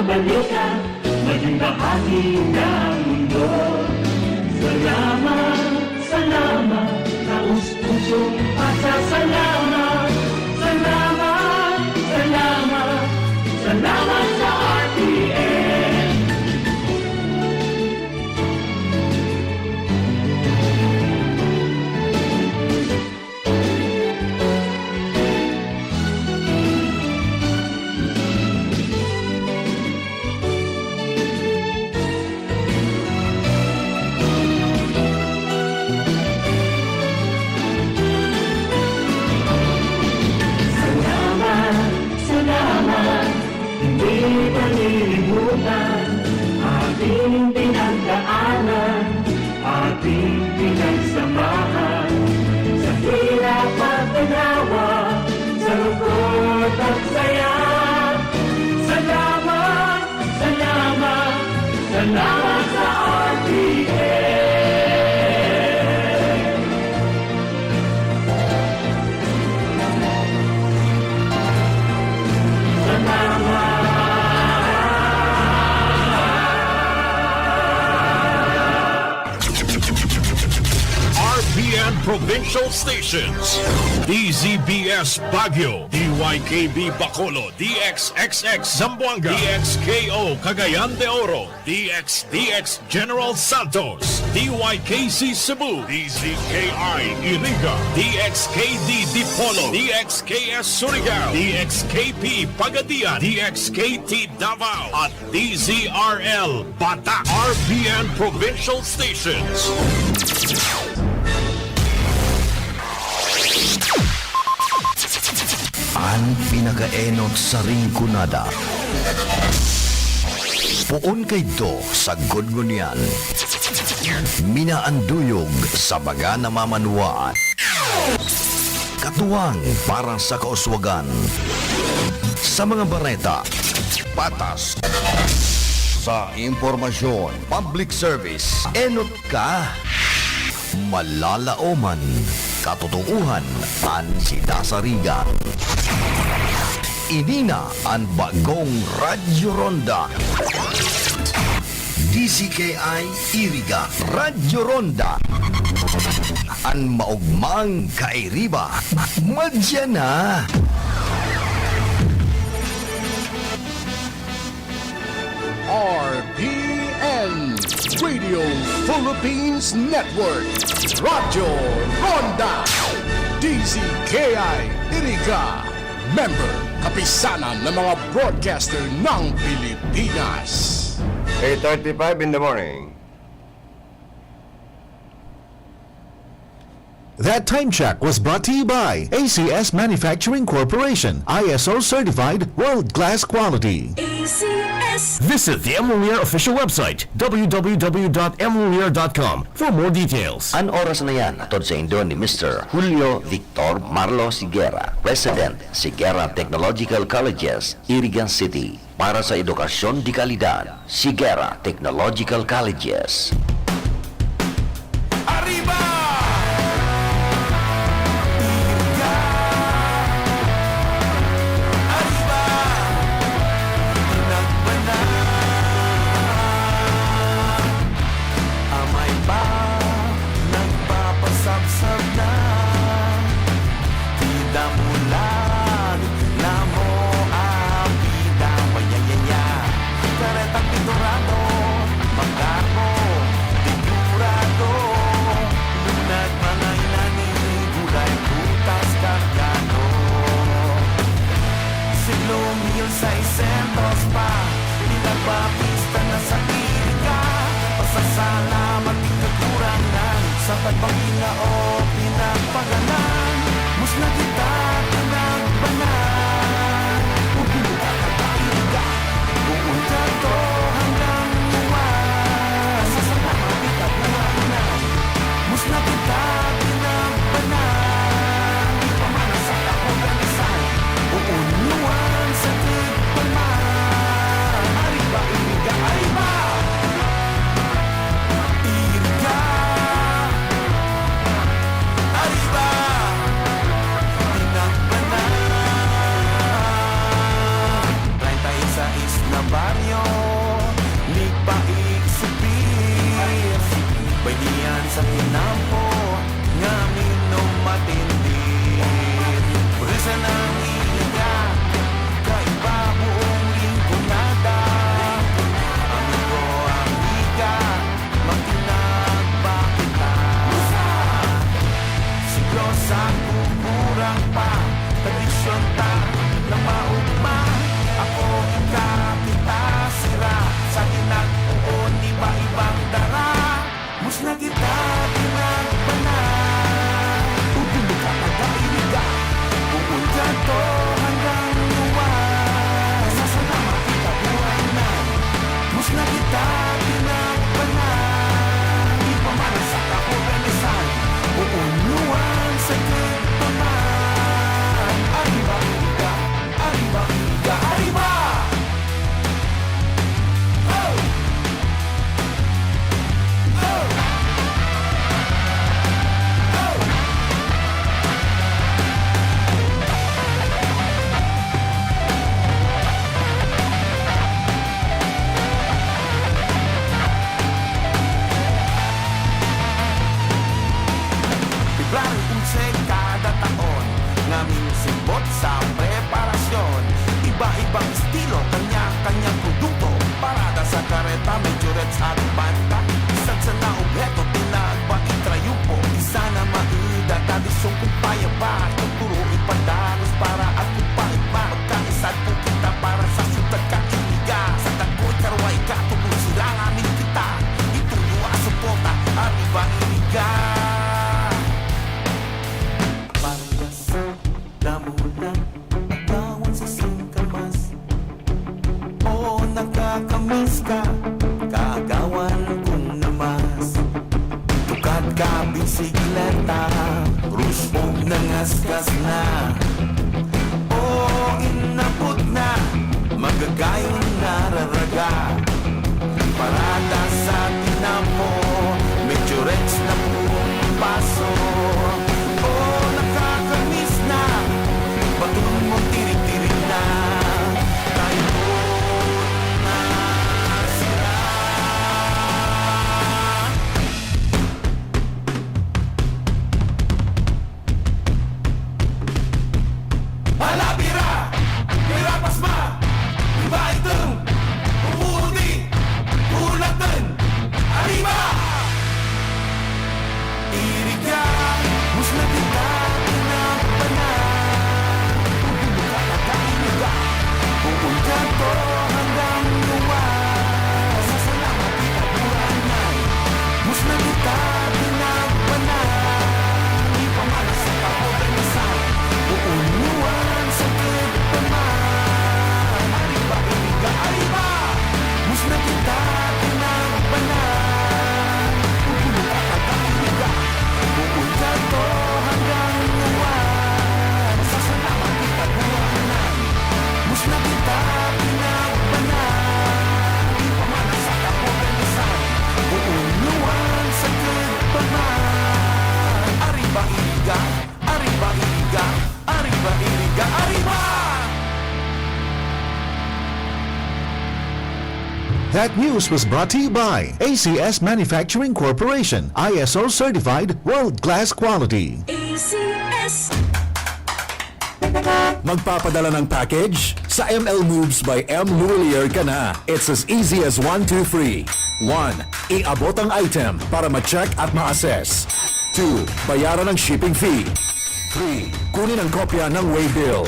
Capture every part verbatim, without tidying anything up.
Balita, maging bahagi ng mundo. Salamat, salamat, taos pusong pasasalamat. Salamat, salamat, salamat sa R T N. Salamat, salamat, hindi malilimutan ating pinagdaanan, ating pinagsamahan, sa hirap at ginawa, sa lungkot at saya. Salamat, salamat, salamat sa R T N. Salamat. R P N Provincial Stations, D Z B S Baguio, D Y K B Bacolod, D X X X Zamboanga, D X K O Cagayan de Oro, D X D X General Santos, D Y K C Cebu, D Z K I Iriga, D X K D Dipolog, D X K S Surigao, D X K P Pagadian, D X K T Davao, at D Z R L Batak, R P N Provincial Stations. An pinakaenot sa Rinconada. Poon kaidto sagkod ngunyan. Minaanduyog sa mga namamanwaan. Katuwang para sa kauswagan. Sa mga bareta, patas. Sa impormasyon, public service, enot ka. Malalaoman, katotoohan, an sinasarigan. Ini na an bagong Radyo Ronda. D Z K I Iriga, Radyo Ronda. An maogmang kairiba, madya na. R P N, Radio Philippines Network, Radyo Ronda, D Z K I Iriga, member, kapisanan ng mga broadcaster ng Pilipinas. Eight thirty-five in the morning. That time check was brought to you by A C S Manufacturing Corporation, I S O certified, world-class quality. A C S. Visit the M Mulier official website, W W W dot M Mulier dot com, for more details. An oras na yan, hatod saindo ni Mister Julio Victor Marlo Sigera, President, Sigera Technological Colleges, Irigan City. Para sa edukasyon de kalidad, Sigera Technological Colleges. Arriba! Iriga! Arriba! Pinagbanan! Amay pa, nagpapasabsab na. Kita mo lang na mo apida, wayayaya. Karetang pinturado, makargo, dekorado. Lunag mga inani, gulay, prutas, kargado. Siglo mil seiscientos pa, pinagpapista na sa Iriga. Pasasalamat, di kagurangnan, sa pagbangin na o pinagpagalan. Musna kita pinagbanan. Ugin ka, Iriga. Buon ka to hanggang iwas. Pasasalamat, di kagurangnan. Musna kita pinagbanan. Di pa man ang sa kapugan isan. Buon niwan sa tigpaman. Arriba, Iriga, arriba! Iriga! Arriba! Sa tinampo ngamin nung matindi, brisa nang iliga, kaiba buong Rinconada. Amigo, amiga, makinag ba kita? Siglo sa kukurang pa, tradisyon ta na maugma. Ako, ika, kita, sira, sa ginagpoon, iba-ibang dara. Musna kita pinagbanan. Utubod ka pagkailiga. Bukod ka to hanggang luwas. Sasalamat kita buhay na. Musna kita pinagbanan. Ipamanas sa kaorganisan. Buong luwang sa kagpaman. Arriba, iliga. Arriba, iliga. Arriba! Oh! February onse kada taon, ngaming simbot sa preparasyon. Iba-ibang estilo, kanya-kanyang produkto. Parada sa kareta, may turets at banta. Bisan sana obheto, pinagba itrayumpo. Di sana maida, tradisyon kung payabat. Pagturo ipadalos para at kung paigma. Magkaisad po kita para sa syudad kailiga. Sa dagkoy karway, katubos sirang amin kita. Ituyo ang suporta, arriba iliga. Parehas sa damo na agawan sa singkamas. Oo, nakakamiss ka, kaagawan kong namas. Tukad ka, bisikleta, rusog nangaskas na. Oo, inabot na, magagayon nararaga. Parada sa tinampo, medyo Rex na pong paso. Oh, nakakamiss na, batong mong tirik-tirik na. Tayo na sira. Hala, bira! Bira pasma! Iba itong uudi! Bulatan! Arriba! Iriga, musna kita pinagbanan. Pagbubuka na kainiga, pupunta to hanggang luwas. Pasasalamat kita buhay na. Musna kita pinagbanan, ipamalas sa kaorganisan, buong luwan sa kagpaman. Arriba, iriga, arriba! Musna kita pinagbanan, pupuno ka pagkairiga, bukod ka to hanggang luwan. Pasasalamat kita buhay na. Musna kita pinagbanan, ipamalas sa kaorganisan, buong luwan sa kagpaman. Arriba, iriga, arriba, iriga, arriba, iriga, arriba! That news was brought to you by A C S Manufacturing Corporation, I S O certified, world-class quality. A C S. Magpapadala ng package? Sa M L Moves by M Louillier ka na. It's as easy as one, two, three. One, iabot ang item para ma-check at ma-assess. Two, bayaran ang shipping fee. Three, kunin ang kopya ng waybill.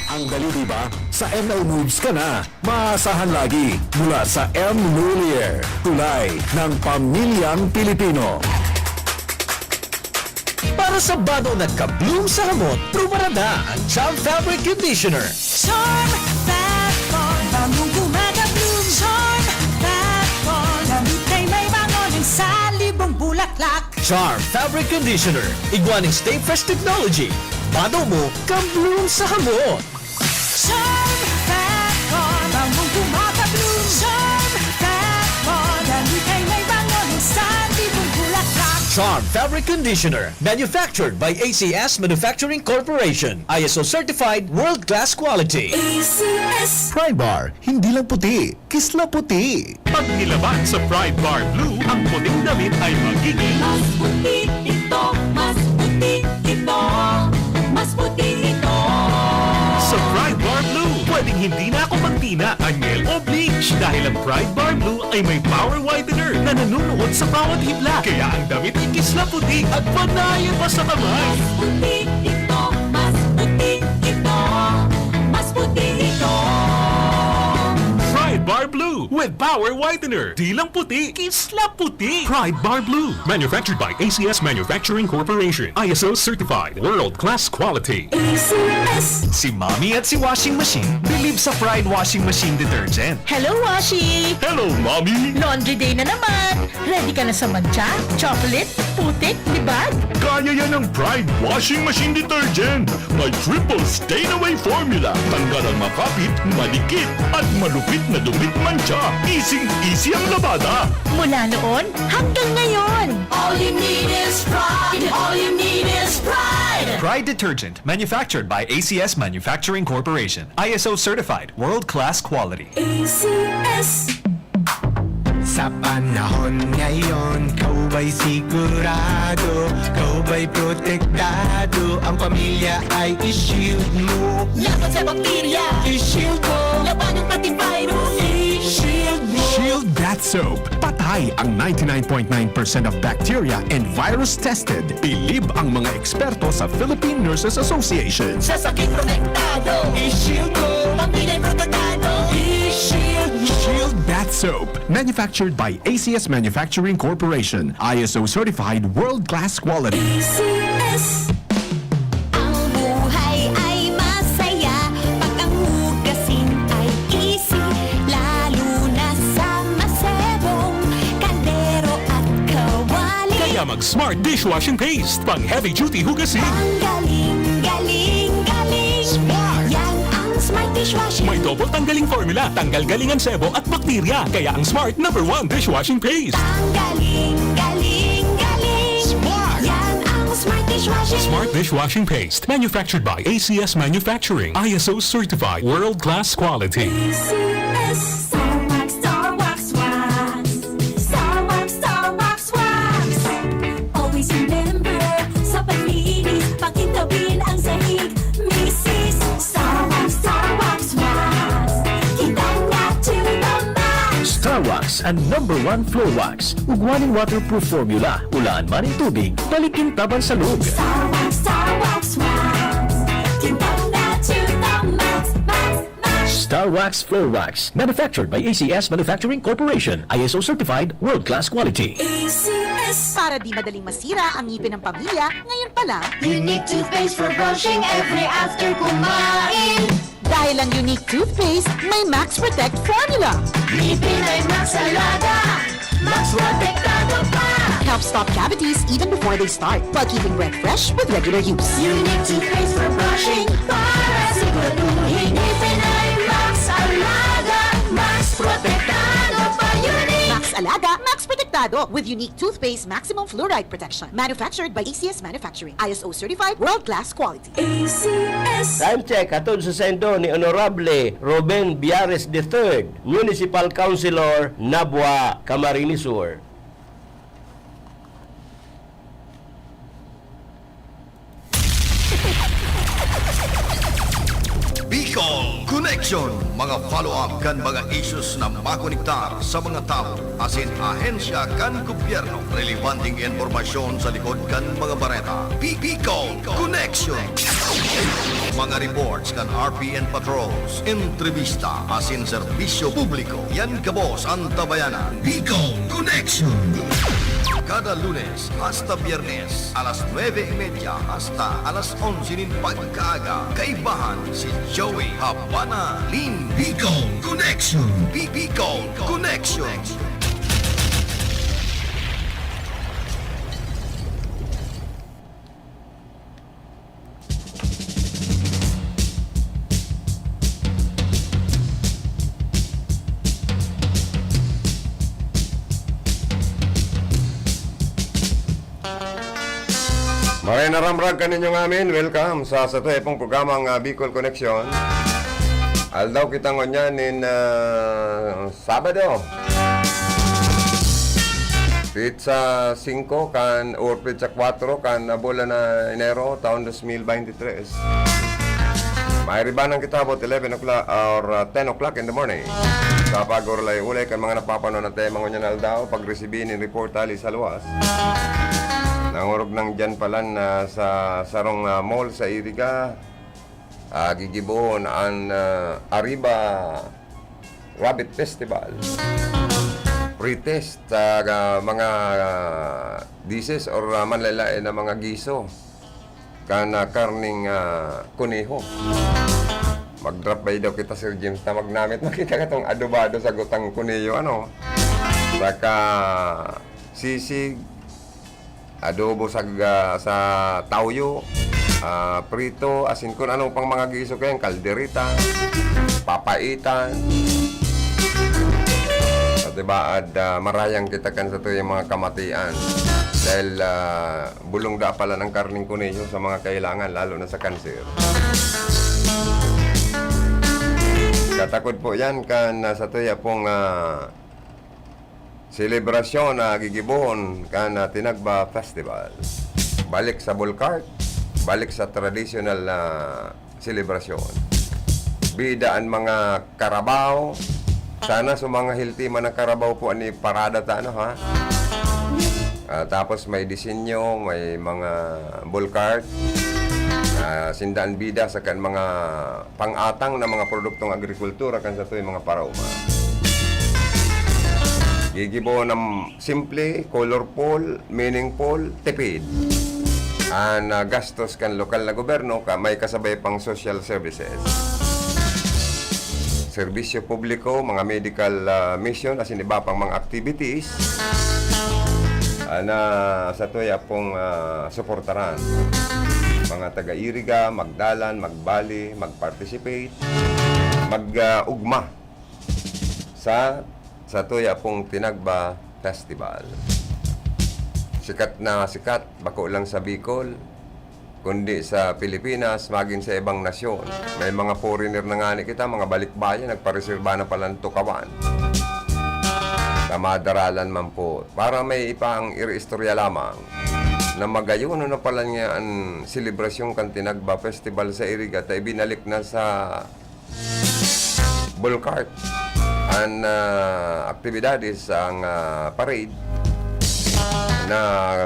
Ang dali, di ba? Sa M L Moves ka na. Maasahan lagi mula sa M Louillier, tulay ng pamilyang Pilipino. Para sa bado na ka-bloom sa hamot, prubarada ang Charm Fabric Conditioner. Charm Fat Bond, bangong gumagabloom. Charm Fat Bond, gamit kay may bangon ang salibong bulaklak. Charm Fabric Conditioner, igwa ning Stay Fresh Technology. Bado mo, ka-bloom sa hamot. Charm Fat Bond, bangong gumagabloom. Charm Fat Bond, gamit kay may bangon ang salibong bulaklak. Charm Fabric Conditioner, manufactured by A C S Manufacturing Corporation. I S O certified, world-class quality. A C S. Pride Bar, hindi lang puti, kislaputi. Pag nilaban sa Pride Bar Blue, ang puting damit ay magiging Hindi na ako magtina, anyel o bleach dahil ang Pride Bar Blue ay may power whitener na nanunuot sa bawat hibla. Kaya ang damit ay kisla puti at panayan pa sa kamay. Mas puti ito, mas puti ito, mas puti ito. Pride Bar Blue with power whitener. Di lang puti, kisla puti. Pride Bar Blue. Manufactured by A C S Manufacturing Corporation. I S O certified. World class quality. A C S. Si Mommy at si Washing Machine bilib sa Pride Washing Machine Detergent. Hello, Washi! Hello, Mommy! Laundry day na naman! Ready ka na sa mantsa, chocolate, putik, libag? Kaya yan ng Pride Washing Machine Detergent. May triple stain away formula. Tanggal ang makapit, madikit, at malupit na dumit mantsa. Easing-easy ang labada. Mula noon hanggang ngayon. All you need is Pride. All you need is Pride. Pride Detergent, manufactured by A C S Manufacturing Corporation. I S O certified, world-class quality. A C S. Sa panahon ngayon, ikaw ba'y sigurado? Ikaw ba'y protektado? Ang pamilya ay i-shield mo. Laban sa bakterya, i-shield mo. Labanan pati virus, i-shield mo. Shield Bath Soap. Patay ang ninety-nine point nine percent of bacteria and virus tested. Bilib ang mga eksperto sa Philippine Nurses Association. Sa sakit protektado, i-shield mo. Pamilya protektado, i-shield mo. Shield Bath Soap. Manufactured by A C S Manufacturing Corporation. I S O certified world-class quality. A C S. Ang buhay ay masaya pag ang hugasin ay easy, lalo na sa masebong kaldero at kawali. Kaya mag Smart Dishwashing Paste, pang heavy duty hugasin. Ang galing, galing, galing. Smart! Yan ang Smart Dishwashing. May double tanggaling formula, tanggal galing ang sebo at bakterya. Kaya ang Smart number one dishwashing paste. Ang galing, galing, galing. Smart! Yan ang Smart Dishwashing. Smart Dishwashing Paste, manufactured by A C S Manufacturing, I S O certified, world-class quality. A C S. Star Wax, Star Wax, Wax. Star Wax, Star Wax, Wax. Always remember, sa paglinis, pakintabin ang sahig. Misis, Star Wax, Star Wax, Wax. Kintab na to the max. Star Wax, ang number one floor wax. Ugwa nin waterproof formula. Ulaan man nin tubig, balikin taban sa loob. Star Wax, Star Wax, Wax. Kintab na to the max, max, max. Star Wax Floor Wax, manufactured by A C S Manufacturing Corporation, I S O certified, world-class quality. A C S. Para di madaling masira ang ngipin ng pamilya, ngayon pa lang. Unique toothpaste for brushing every after kumain. Dahil ang Unique Toothpaste may Max Protect Formula. Ngipin ay Max Alaga, Max Protektado pa. Helps stop cavities even before they start, while keeping breath fresh with regular use. Unique toothpaste for brushing para siguraduhin ngipin ay Max Alaga, Max Protektado pa. Unique! Max Alaga, Max Protektado with Unique Toothpaste Maximum Fluoride Protection. Manufactured by A C S Manufacturing. I S O certified, world-class quality. A C S. Time check, hatod sa saindo ni Honorable Ruben Biares the third, Municipal Councilor, Nabua, Camarines Sur. Bicol Connection, mga follow-up kan mga issues na makonektar sa mga tawo asin ahensya kan gobyerno. Relebanteng impormasyon sa likod kan mga bareta. Bi-, Bicol Connection. Mga reports kan R P N patrols, entrevista asin serbisyo publiko. Yan gabos an tabayanan. Bicol Connection. Kada Lunes hasta Biyernes, alas nuebe y media hasta alas onse nin pagkaaga, kaibahan si Joey Habana Lin. Bicol Connection. Bi-, Bicol Connection. Maray na ramrag kaninyo ngamin. Welcome sa satuya pong programang, ah, Bicol Connection. Aldaw kita ngunyan nin, ah, Sabado. Petsa singko kan, or petsa kwatro kan bulan na Enero, taon dos mil beintitrés. Mairibanan kita about eleven o'clock or, ah, ten o'clock in the morning. Sa pag-urulay-ulay kan mga napapanon na tema ngunyan na aldaw, pagresibi nin reporta hali sa luwas. Nangurog nang dyan palan na sa sarong, ah, mall sa Iriga, ah, gigibohon an, ah, Arriba Rabbit Festival. Pre-test sa, ah, mga, ah, dishes or, ah, manlaen-laen na mga giso kan, ah, karneng, ah, kuneho. Mag-drop by daw kita, Sir James, ta magnamit makita katong adobado sa gutang kuneho, ano? Saka sisig, adobo sa ga-, sa tawyo, ah, prito, asin kun ano pang mga giso kayan, kaldereta, papaitan. Pati ba, ad, ah, marayang kita kan satuyang mga kamatian. Dahil, ah, bulong da pala ng karning kuneho sa mga kailangan, lalo na sa kanser. Katakod po yan kan, ah, satuya pong, ah, selebrasyon na gigibohon kan, ah, Tinagba Festival. Balik sa bulkart, balik sa tradisyonal na selebrasyon. Bida an mga karabaw. Sana sa mga healthy man ang karabaw po, ani parada ta, ano, ha? Ah, tapos may disenyo, may mga bulkart. Ah, sinda an bida sa kan mga pang-atang na mga produktong agrikultura kan satoy mga paraoma. Gigibo ng simple, colorful, meaningful, tipid. An, ah, gastos kan lokal na gobyerno ka may kasabay pang social services, serbisyo publiko, mga medical, ah, mission, asin iba pang mga activities, ah, na satoy apong, ah, suportaran. Mga taga-Iriga, magdalan, magbali, mag-participate, mag, ah, ugma sa, satoy apong Tinagba Festival. Sikat na sikat, bako lang sa Bicol, kundi sa Pilipinas, magin sa ibang nasyon. May mga foreigner na ngani kita, mga balikbayan, nagpareserba na palan tukawan. Sa madaralan man po, para may ipang iri-istorya lamang na magayon na palan nga an selebrasyon kan Tinagba Festival sa Iriga ta ibinalik na sa bulkart an, ah, aktibidades sa, ah, parade na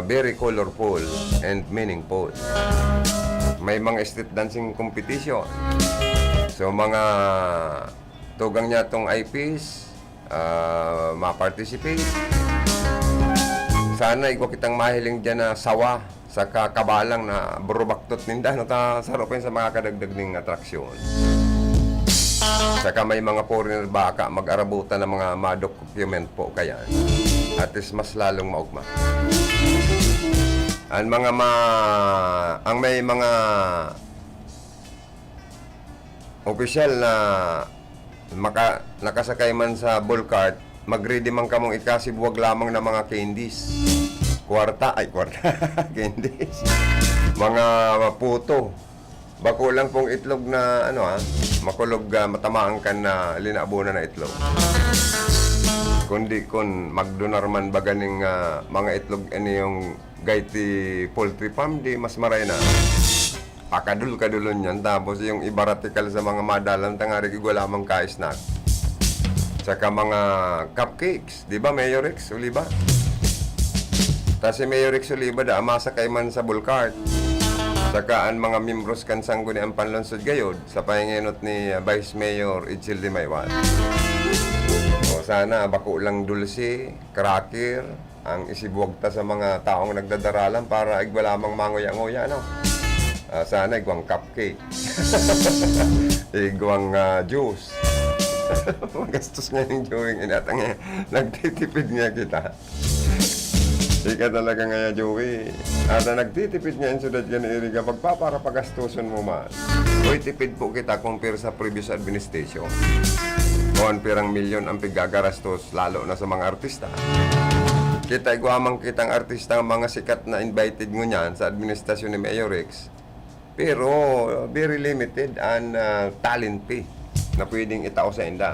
very colorful and meaningful. May mga street dancing competition. So, mga tugang niya tong I Ps, ah, ma-participate. Sana igwa kitang mahiling diyan na sawa, saka kabalang na burubaktot ninda, no? Ta, saro pa yun sa mga kadagdag ning atraksyon. Saka may mga foreigner baka mag-arabutan ng mga ma-document po kayan. At least mas lalong maugma. Ang mga ma-, ang may mga opisyal na maka-, nakasakay man sa bulkart, mag-ready man kamong ikasibuwag lamang ng mga candies. Kwarta, ay, kwarta, candies. Mga puto. Bako lang pong itlog na, ano, ah, makulog, ah, matamaan kan na linabunan na itlog. Kundi kun magdonar man baga ning, ah, mga itlog, ano, yung Gaiti Poultry Farm, di mas maray na. Pakadul-kadulon yan. Tapos yung iba ratikal sa mga madalan, tangari igwa lamang ka-snack. Saka mga cupcakes, di ba, Mayor Rex Oliva? Ta si Mayor Rex Oliva, da, masakay man sa bulkart. Saka an mga miyembros kan Sangguniang Panlungsod gayod, sa pahingenot ni, ah, Vice Mayor Edsel de Maywat. O sana, bako lang dulce, cracker, ang isibuwag ta sa mga taong nagdadaralan para igwa lamang manguya-nguya, no? Ah, sana igwang cupcake. Igwang, ah, juice. Magastos nga yung Joey, inatang nga, nagtitipid nga kita. Ika talaga nga ya, Joey. Ata nagtitipid nga yung syudad ka ni Iriga, pagpapara pagastoson mo man. Uy, tipid po kita compare sa previous administration. Kung pirang milyon ang pigagarastos, lalo na sa mga artista. Kita igwa man kitang artista, mga sikat na invited ngunyan sa administrasyon ni Mayor Rex. Pero very limited an, ah, talent fee na pwedeng itao sa inda.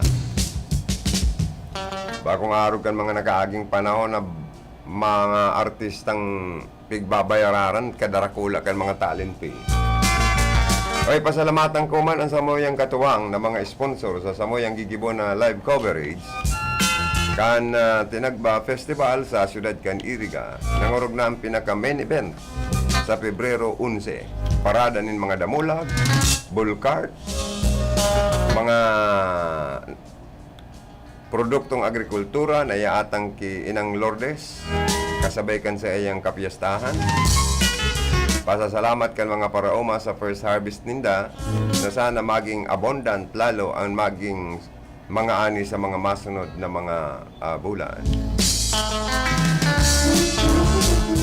Bakong arog kan mga nakaaging panahon na mga artistang pigbabayararan, kadarakula kan mga talent fee. Oy, pasalamatan ko man an samuyang katuwang na mga sponsor sa samuyang gigibo na live coverage kan, ah, Tinagba Festival sa siyudad kan Iriga. Nangorog na ang pinaka-main event sa Pebrero onse. Parada nin mga damulag, bull cart, mga produktong agrikultura na iaatang ki Inang Lourdes, kasabay kan saiyang kapyestahan. Pasasalamat kan mga paraoma sa first harvest ninda na sana maging abundant lalo ang maging mga ani sa mga masunod na mga, ah, bulan.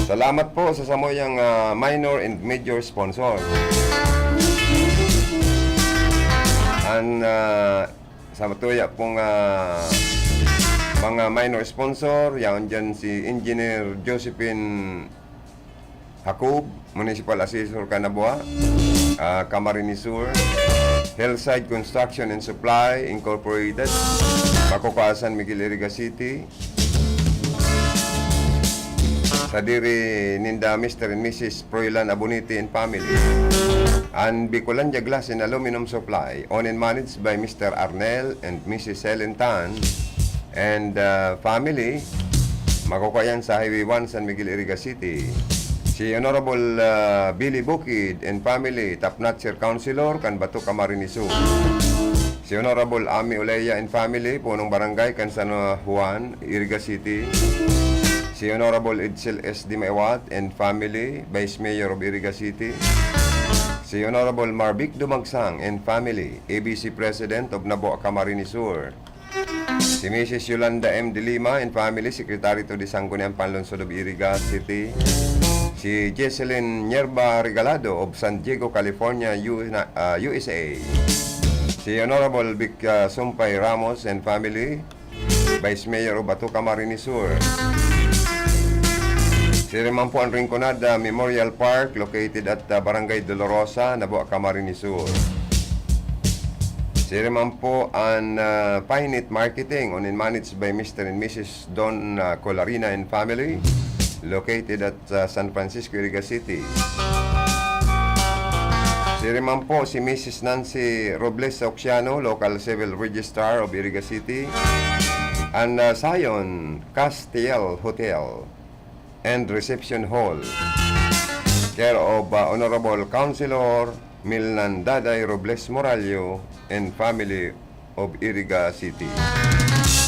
Salamat po sa samuyang, ah, minor and major sponsor. An, ah, sa matuya pong, ah, mga minor sponsor, yaon dyan si Engineer Josephine Jacob, Municipal Assessor kan Nabua, ah, Camarines Sur, Hillside Construction and Supply Incorporated, Makukuasan, Miguel Iriga City, sadiri ninda Mister and Missus Froilan Abonite and family. An Bicolandia Glass and Aluminum Supply, owned and managed by Mister Arnel and Missus Helen Tan and, ah, family. Makukua yan sa Highway one, San Miguel, Iriga City. Si Honorable, ah, Billy Bukid and family, top-notcher councilor kan Bato, Camarines Sur. Si Honorable Ami Olea and family, punong barangay kan San Juan, Iriga City. Si Honorable Edsel S. Dimaiwat and family, Vice Mayor of Iriga City. Si Honorable Marvic Dumagsang and family, A B C President of Nabua, Camarines Sur. Si Missus Yolanda M. De Lima and family, Secretary to the Sangguniang Panlungsod of Iriga City. Si Jesselyn Nierba Regalado of San Diego, California, U-, na-, ah, U S A. Si Honorable Vic, ah, Sumpay Ramos and family, Vice Mayor of Bato, Camarines Sur. Siring man po an Rinconada Memorial Park, located at, ah, Barangay Dolorosa, Nabua, Camarines Sur. Siring man po an, ah, Pinit Marketing, owned and managed by Mister and Missus Don, ah, Colarina and family, located at, ah, San Francisco, Iriga City. Siring man po si Missus Nancy Robles Oxiano, Local Civil Registrar of Iriga City, an, ah, Zion Castiel Hotel and Reception Hall, care of, ah, Honorable Councilor Milnan Daday Robles Morallo and family of Iriga City.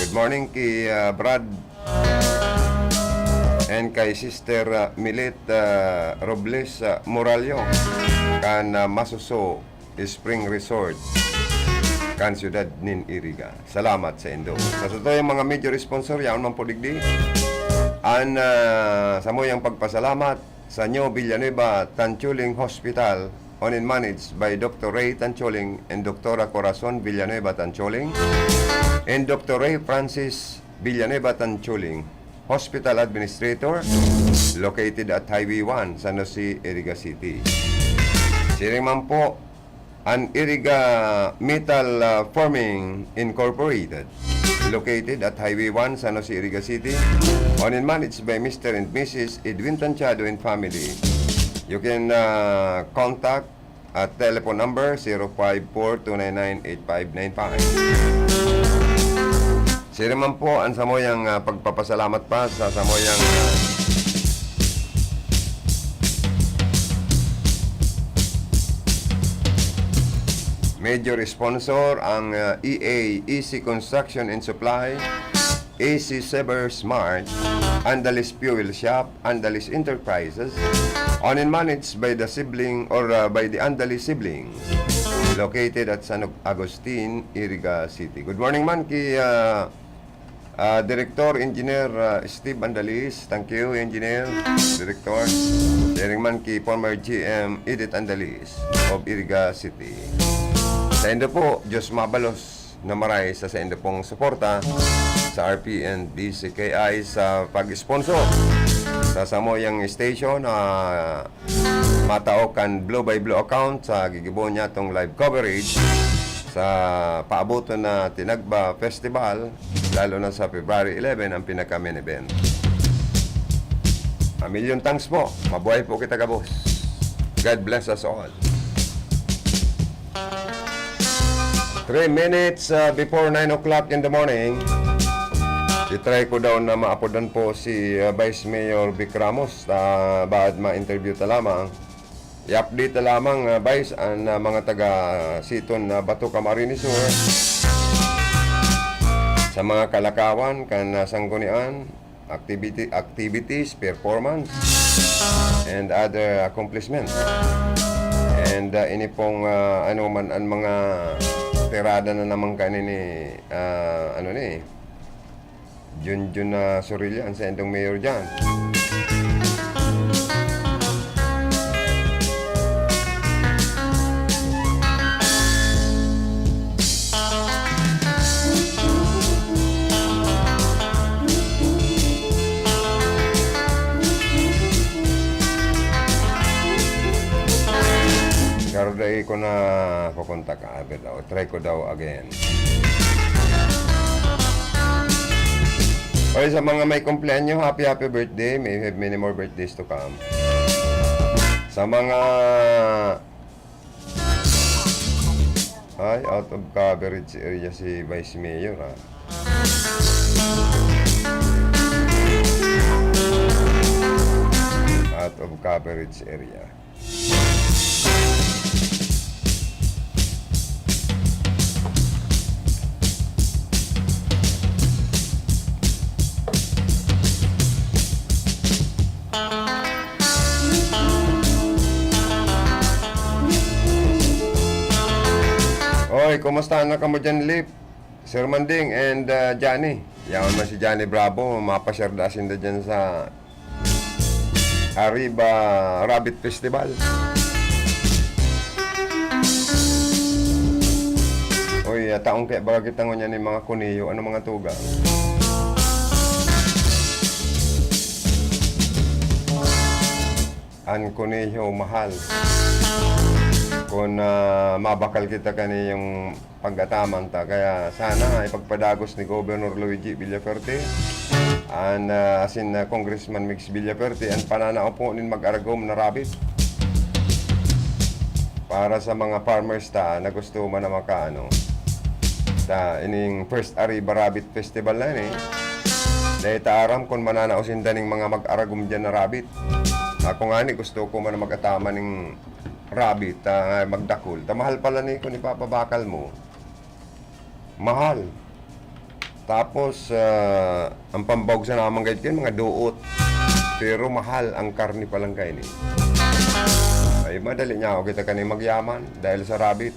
Good morning ki, ah, Brad and kay Sister, ah, Milet, ah, Robles, ah, Morallo kan, ah, Masuso Spring Resort kan siyudad nin Iriga. Salamat sa indo. Sa satuyang mga major sponsor, yaon man po digdi. An, ah, samuyang pagpasalamat sa New Villanueva Tanchuling Hospital, owned and managed by Doctor Ray Tanchuling and Doctora Corazon Villanueva Tanchuling, and Doctor Ray Francis Villanueva Tanchuling, Hospital Administrator, located at Highway one, San Jose, Iriga City. Siring man po, an Iriga Metal, ah, Forming Incorporated, located at Highway one, San Jose, Iriga City, owned and managed by Mister and Missus Edwin Tanchado and family. You can, ah, contact at telephone number zero five four two nine nine eight five nine five. Siring man po an samuyang, ah, pagpapasalamat pa sa samuyang, ah, major sponsor, ang, ah, E A Easy Construction and Supply, Easy Saver Smart, Andalis Fuel Shop, Andalis Enterprises, owned and managed by the sibling or, ah, by the Andalis siblings, located at San Agustin, Iriga City. Good morning man ki, ah, ah, Director Engineer, ah, Steve Andalis. Thank you, Engineer, Director. Siring man ki former G M Edith Andalis of Iriga City. Saindo po, Diyos mabalos na maray sa saindo pong suporta sa R P N D C K I sa pag-sponsor sa samuyang station na matao kan Blue by Blue account sa gigibo niyatong live coverage sa paaboton na Tinagba Festival, lalo na sa February eleven, ang pinaka-main event. A million thanks po. Mabuhay po kita gabos. God bless us all. Three minutes, uh, before nine o'clock in the morning, i-try ko daw na maapodan po si, uh, Vice Mayor Vic Ramos. Uh, baad ma-interview ta lamang. I-update ta lamang, uh, Vice, an, uh, mga taga Siton na Bato, Camarines Sur, sa mga kalakawan kan, uh, sanggunian, activity, activities, performance, and other accomplishment. And, uh, ini pong, uh, ano man, ang mga tirada na naman kanini, uh, ano ni, Junjun na Sorilla, ang saindong mayor dyan. Pero dai ko na pupunta ka, abi daw. Try ko daw again. Oy, sa mga may kumpleanyo, happy, happy birthday. May you have many more birthdays to come. Sa mga Ay, out of coverage area si Vice Mayor, ah. Out of coverage area. Oy, kumusta na kamo dyan, Lip? Sir Manding and, uh, Johnny. Yaon man si Johnny Bravo, mapashare da sinda dyan sa Arriba Rabbit Festival. Uy, ah, taong kaya baga kita ngunyan ni mga kuniyo, ano mga tugang? An kuniyo mahal. Kun, ah, mabakal kita kaniyong pag-ataman ta, kaya sana ipagpadagos ni Governor Luigi Villafuerte an, ah, asin, ah, Congressman Migs Villafuerte an pananao po nin mag-aragom na rabbit para sa mga farmers ta na gusto man na makaano. Ta, ining First Arriba Rabbit Festival na ini, dai ta aram kun mananao sinda ning mga mag-aragom diyan na rabbit. Ako ngani, gusto ko man na mag-ataman ning rabbit, ah, magdakul. Ta mahal pala ni kun ipapabakal mo. Mahal. Tapos, ah, ang pambaog sa naman gayud kayo, mga duot. Pero mahal ang karne palang kaini. Ay, madali niya ako kita kani magyaman dahil sa rabbit.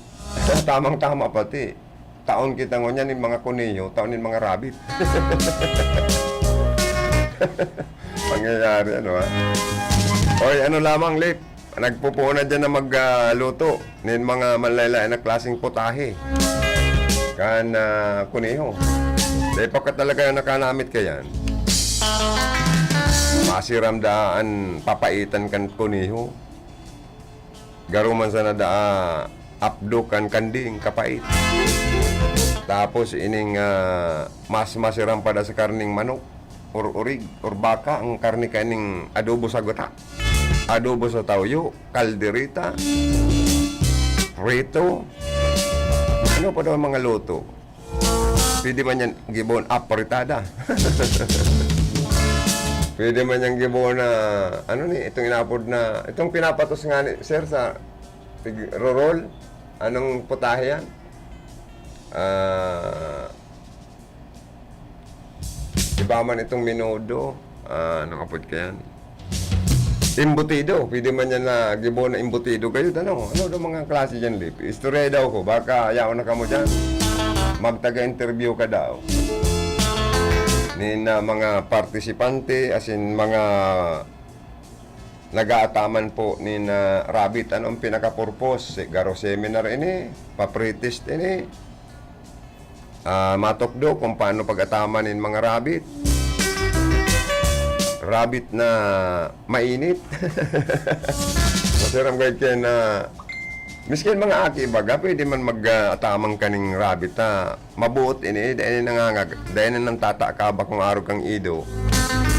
Tamang-tama pati. Taon kita ngunyan nin mga kuniyo, taon nin mga rabbit. Pangyayari, ano, ha? Oy, ano lamang, Lip? Nagpupuon na dyan na mag, ah, luto nin mga manlaylay na klaseng putahe kan, ah, kuneho. Dahil pa ka talaga nakanamit ka yan. Masiram daan papaitan kan kuneho. Garo man sana daa apdo kan kanding kapait. Tapos ining, ah, mas masiram pa da sa karning manok, or urig, or baka, ang karne kaning adobo sa gata, adobo sa tawyo, kaldereta, prito. Ano pa daw ang mga luto? Pwede man yan gibon apritada. Pwede man yan gibon na, ano ni, itong inapod na, itong pinapatos nga ni, sir, sa tig-, rorol. Anong putahe yan? Ah, iba man itong menudo. Ah, anong apod ka yan? Embutido. Pwede man yan na gibo na embutido kayo. Ano? Ano daw mga klase dyan, Lip? Istorya daw ko. Baka yaon na kamo dyan. Magtaga-interview ka daw. Nin, ah, mga partisipante, as in, mga nag-aataman po nin, ah, rabbit. Ano ang pinaka-purpose? Si-, garo seminar ini, pa-pre-test ini. Ah, matukdo kung paano pag-ataman nin mga rabbit. Rabbit na mainit. Masiram gayud kayo na, miskin mga aki baga, pwede man mag, ah, ataman kaning rabbit, ha. Mabuot ini, dahil nangangag-, dahil na nang tata ka, bakong arog kang ido.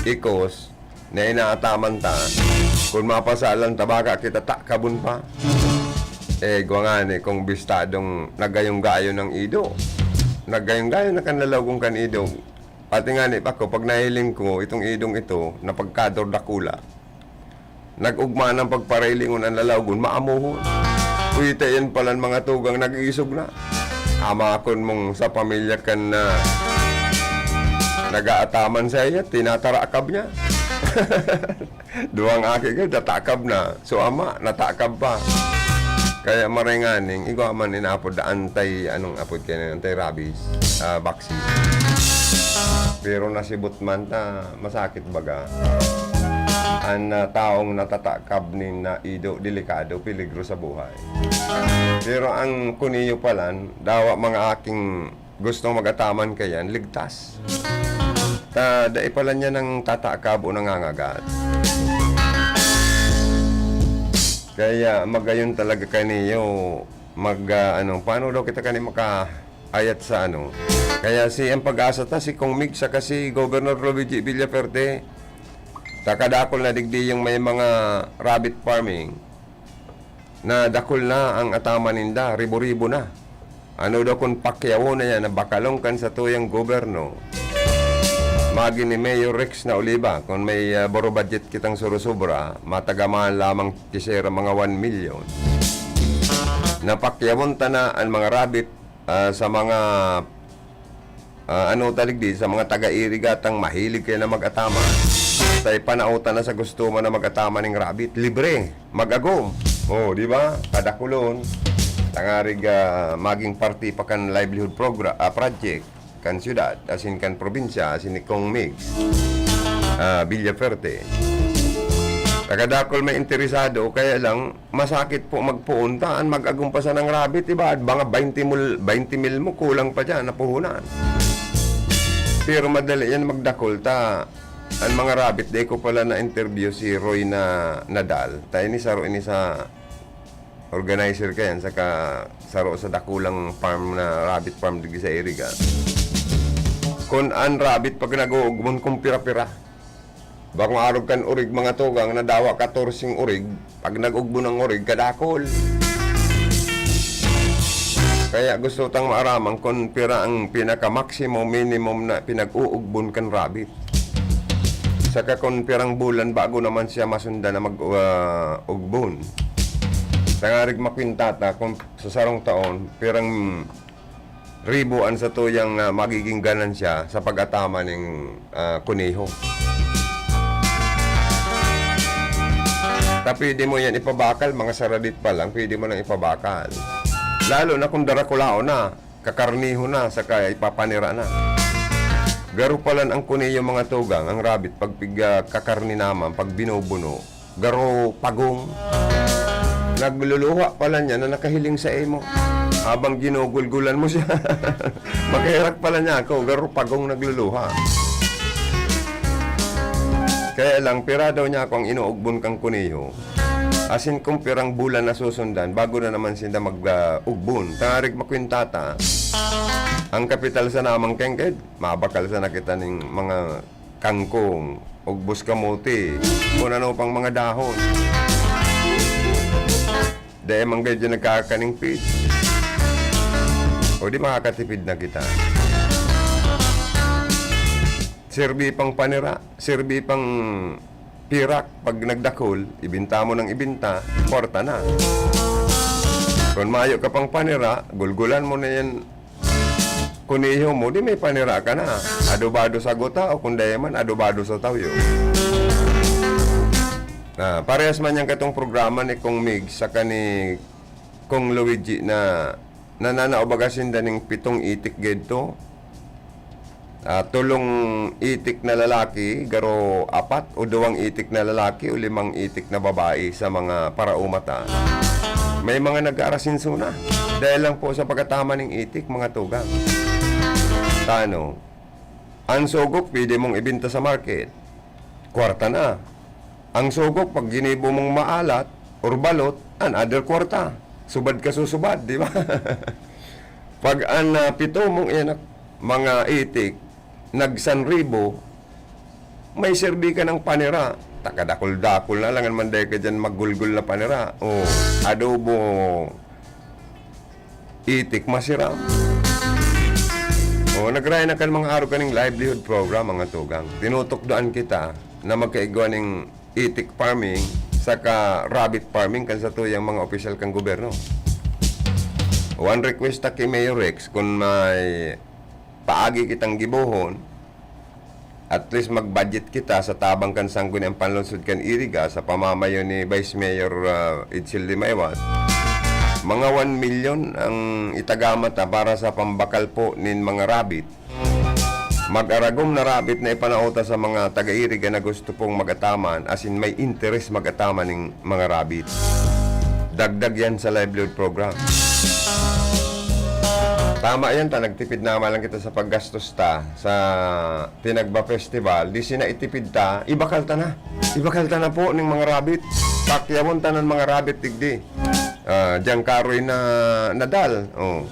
Ikos, na inaataman ta, kun mapasalan ta, baka kita takabon pa. Eh, igwa ngani kung bistadong nagayong-gayo ng idong. Nagayong-gayo na kan lalawgon kan idong. Pati ngani pa ko, pag nahiling ko itong idong ito, na pagkadordakula, nag-ugma nang pagparilingon an lalawgon, maamohon. Uy, ta iyan palan mga tugang nag-iisog na. Amakon mong sa pamilya kan na nag-aataman sa iya, tinatarakab niya. Duwang aki ka, tatakab na. So, ama, natakab pa. Kaya maray nganing, igwa man inaapod na anti, anong apod kayo na, anti-rabies, ah, vaccine. Pero nasibot man ta, masakit baga. An, ah, taong natatakab nin naido, delikado, peligro sa buhay. Pero ang kuniyo palan, dawa mga aking gustong mag-ataman kayan, ligtas. Ta, dai pala niya nang tatakab o nangangagat. Kaya magayon talaga kaniyo mag, ah, ano, paano daw kita kani makaayat sa ano? Kaya si, ang pag-asa ta, si Kong Mig, saka si Governor Luigi Villafuerte, ta kadakol na digdi yung may mga rabbit farming. Na dakul na ang ataman ninda, ribo-ribo na. Ano daw kun pakyawon na yan na bakalong kan satuyang gobyerno? Magi ni Mayor Rex na Oliva, kun may, ah, boro budget kitang surusubra, matagamaan lamang kisera mga one million. Napakyawon ta na an mga rabbit, ah, sa mga Ah, ano ta digdi sa mga taga-Iriga tang mahilig kayo na mag-ataman? Sa ipanao ta na sa gusto mo na mag-ataman ning rabbit, libre, mag-agom. Oh, di ba? Kadakulon, tangarig, ah, maging parte pa kan livelihood progra-, ah, project, kan syudad, asin kan probinsya, asin ni Kong Migs, ah, Villafuerte. Taga-dakul may interesado, kaya lang, masakit po magpuon ta, an mag-agom pa sanang rabbit, iba, mga baynte mil, baynte mil mo, kulang pa diyan, napuhunan. Pero madali yan magdakul ta. An mga rabbit, di ko pala na-interview si Roy na Nadal. Ta ini saro ini sa organizer kayan, saka saro sa dakulang farm na rabbit farm digdi sa Iriga. Kun an rabbit pag nag-uugmon, kung pira-pira. Bakong arog kan orig, mga tugang, nadawa katorseng orig, pag nag-ugbo ng orig, kadakol. Kaya gusto tang maaraman kun pira ang pinaka-maximum, minimum na pinag-uugbon kan rabbit. Saka kun pirang bulan bago naman siya masundan na mag, ah, ugbon. Tangarig makwinta ta kun sa sarong taon, pirang ribo an satuyang, ah, magiging ganansya sa pag-atama ning, ah, kuneho. Ta pwede mo yan ipabakal, mga saradit pa lang, pwede mo nang ipabakal. Lalo na kung darakulaon na, kakarniho na, saka ipapanira na. Garo palan ang kuneho, mga tugang, ang rabbit, pag pig-, ah, kakarni naman, pag binubuno, garo pagong. Nagluluha pala niya na nakahiling sa imo. Habang ginugulgulan mo siya. Makaherak pala niya ako, garo pagong nagluluha. Kaya lang, pira daw niya ako ang inuugbon kang kuneho. Asin kung pirang bulan na susundan, bago na naman sinda mag, ah, ugbon. Tangarig makwintata, ang kapital sa namang kengked, mabakal sa nakita ning mga kangkong, ugbos kamote, kung ano pang mga dahon. Dahil man kayo dyan nagkakaning feed. O di makakatipid na kita. Serbi pang panira, serbi pang pirak. Pag nagdakol, ibinta mo ng ibinta, kwarta na. Kung mayo ka pang panira, gulgulan mo na yan, kuneho mo, di may panira ka na. Adobado sa guta o kung di man, adobado sa toyo. Ah, parehas man yan katong programa ni Kong Mig saka ni Kong Luigi na nananao baga sinda ning pitong itik gedto. Ah, tolong itik na lalaki, garo apat o duwang itik na lalaki o limang itik na babae sa mga paraumata. May mga nag-aarasinso na dahil lang po sa pagkatama ning itik, mga tugang. Tano, ang sugok pwede mong ibenta sa market. Kwarta na. Ang sugok, pag ginibo mong maalat or balot, another kwarta. Subad ka susubad, di ba? Pag ang, ah, pito mong iyan, mga itik, nagsanribo, may serbi ka ng panira. Takadakol-dakol na lang, man dahil ka dyan maggulgol na panira. O, adobo, itik masiram. O, nagrayan na kan mga arog kaning livelihood program, mga tugang. Tinutukdoan kita na magkaigwa ning itik farming saka rabbit farming kan satuyang mga opisyal kan gobyerno. One request ta ki Mayor Rex, kun may paagi kitang gibohon, at least mag-budget kita sa tabang kan Sangguniang Panlungsod kan Iriga sa pamamayo ni Vice Mayor, ah, Edsel Limaywat. Mga one million ang itagama ta para sa pambakal po nin mga rabbit. Mag-aragom na rabbit na ipanao ta sa mga taga-Iriga na gusto pong mag-ataman, as in may interes mag-ataman ning mga rabbit. Dagdag yan sa livelihood program. Tama yan ta, nagtipid naman lang kita sa paggastos ta sa Tinagba Festival. Di sina itipid ta, ibakal ta na. Ibakal ta na po ning mga rabbit. Pakyawon ta ng mga rabbit digdi. Ah, diyan karoy na nadal. Oh.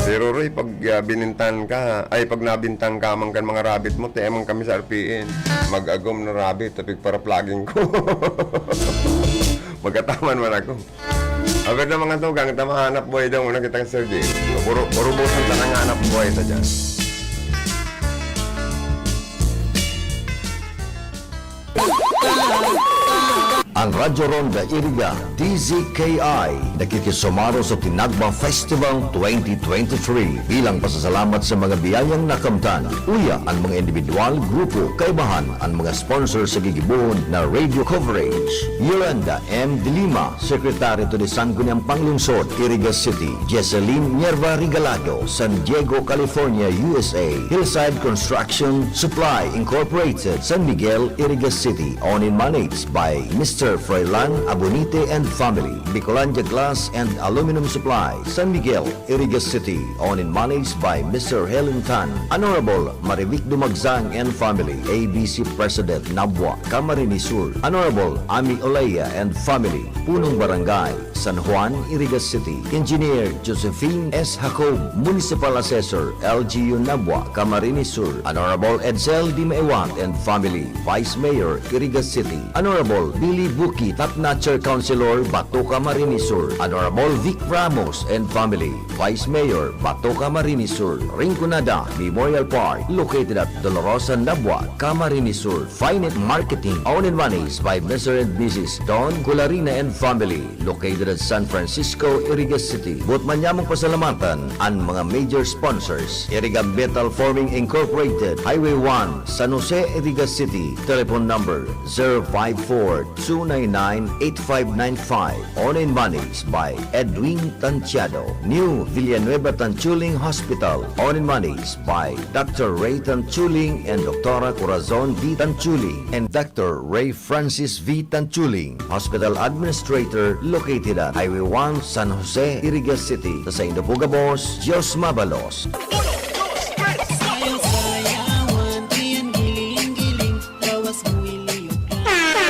Pero Roy, pag, ah, binintan ka, ay, pag nabintan ka man kan mga rabbit mo, tiyan man kami sa R P N. Mag-agom na rabbit, tapig para plugin ko. Magkataman man ako. Aber na mga tugang, ta mahanap buhay daw muna kita, Sir Jim. Puro, puro busan ta nang hanap buhay ta dyan. Ang Radyo Ronda Iriga, D Z K I, nakikisumaro sa Tinagba Festival twenty twenty-three bilang pasasalamat sa mga biyayang nakamtan. Uya, ang mga individual, grupo, kaibahan, ang mga sponsor sa gigibohon na radio coverage. Yolanda M. De Lima, Secretary to the Sangguniang Panglungsod, Iriga City. Jesseline Nierva Regalado, San Diego, California, U S A. Hillside Construction Supply Incorporated, San Miguel, Iriga City. Owned and managed by Mister Froilan Abonite and family. Bicolandia Glass and Aluminum Supply, San Miguel, Iriga City, owned and managed by Mister Helen Tan, Honorable Marivic Dumagsang and family, A B C President, Nabua, Camarines Sur, Honorable Ami Olea and family, Punong Barangay, San Juan, Iriga City, Engineer Josephine S. Jacob, Municipal Assessor, L G U Nabua, Camarines Sur, Honorable Edsel Dimaiwat and family, Vice Mayor, Iriga City, Honorable Billy Buki, Top Notcher Councilor, Bato, Camarines Sur, Honorable Vic Ramos and family, Vice Mayor, Bato, Camarines Sur, Rinconada Memorial Park, located at Dolorosa, Nabua, Camarines Sur. Finite Marketing, owned and managed by Mister and Missus Don Cularina and family, located at San Francisco, Iriga City. Boot man nyamong pasalamatan an mga major sponsors: Iriga Metal Forming Incorporated, Highway one, San Jose, Iriga City. Telephone number, zero five four, two nine nine, eight five nine five. Owned and managed by Edwin Tantiado. New Villanueva Tanchuling Hospital. Owned and managed by Doctor Ray Tanchuling and Doctora Corazon V. Tanchuling and Doctor Ray Francis V. Tanchuling, Hospital Administrator, located at Highway one, San Jose, Iriga City. Sa saindo po gabos, Diyos mabalos.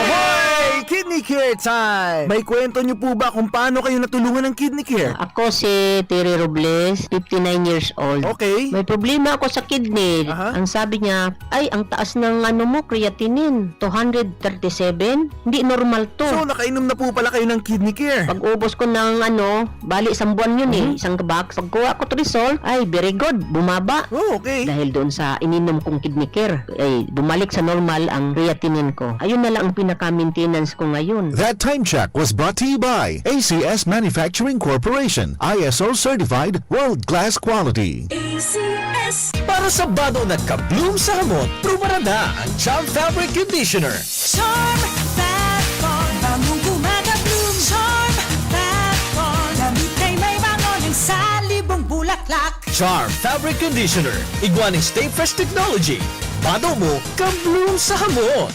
Hoy! Kidney Care time! May kwento niyo po ba kung paano kayo natulungan ng Kidney Care? Ako si Terry Robles, fifty-nine years old. Okay. May problema ako sa kidney. Aha. Ang sabi niya, "Ay, ang taas ng ano mo, creatinine, two hundred thirty-seven. Hindi normal to." So, nakainom na po pala kayo ng Kidney Care? Pag-ubos ko ng ano, bali, isang buwan yun eh, Mhm. isang box. Pagkuha ko to result, ay, very good, bumaba. Oh, okay. Dahil doon sa ininom kong Kidney Care, ay, bumalik sa normal ang creatinine ko. Ayun na lang ang pinaka-maintenance ko ngayon. That time check was brought to you by A C S Manufacturing Corporation, I S O certified, world class quality. A C S. Para sa bado nagka-bloom sa hamot, prubarada ang Charm Fabric Conditioner. Charm Fat Bond, bangong gumagabloom. Charm Fat Bond, damit ay may bango ng salibong bulaklak. Charm Fabric Conditioner, igwa ning Stay Fresh Technology. Bado mo, ka-bloom sa hamot.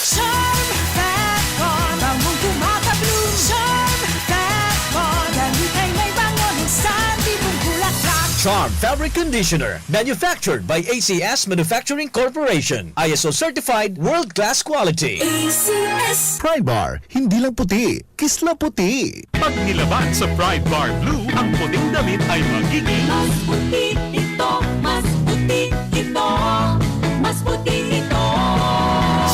Charm Fat Bond, bangong gumagabloom. Charm Fat Bond, damit ay may bango ng salibong bulaklak. Charm Fabric Conditioner, manufactured by A C S Manufacturing Corporation. I S O certified, world-class quality. A C S. Pride Bar, hindi lang puti, kislaputi. Pag nilaban sa Pride Bar Blue, ang puting damit ay magiging mas puti ito, mas puti ito, mas puti ito.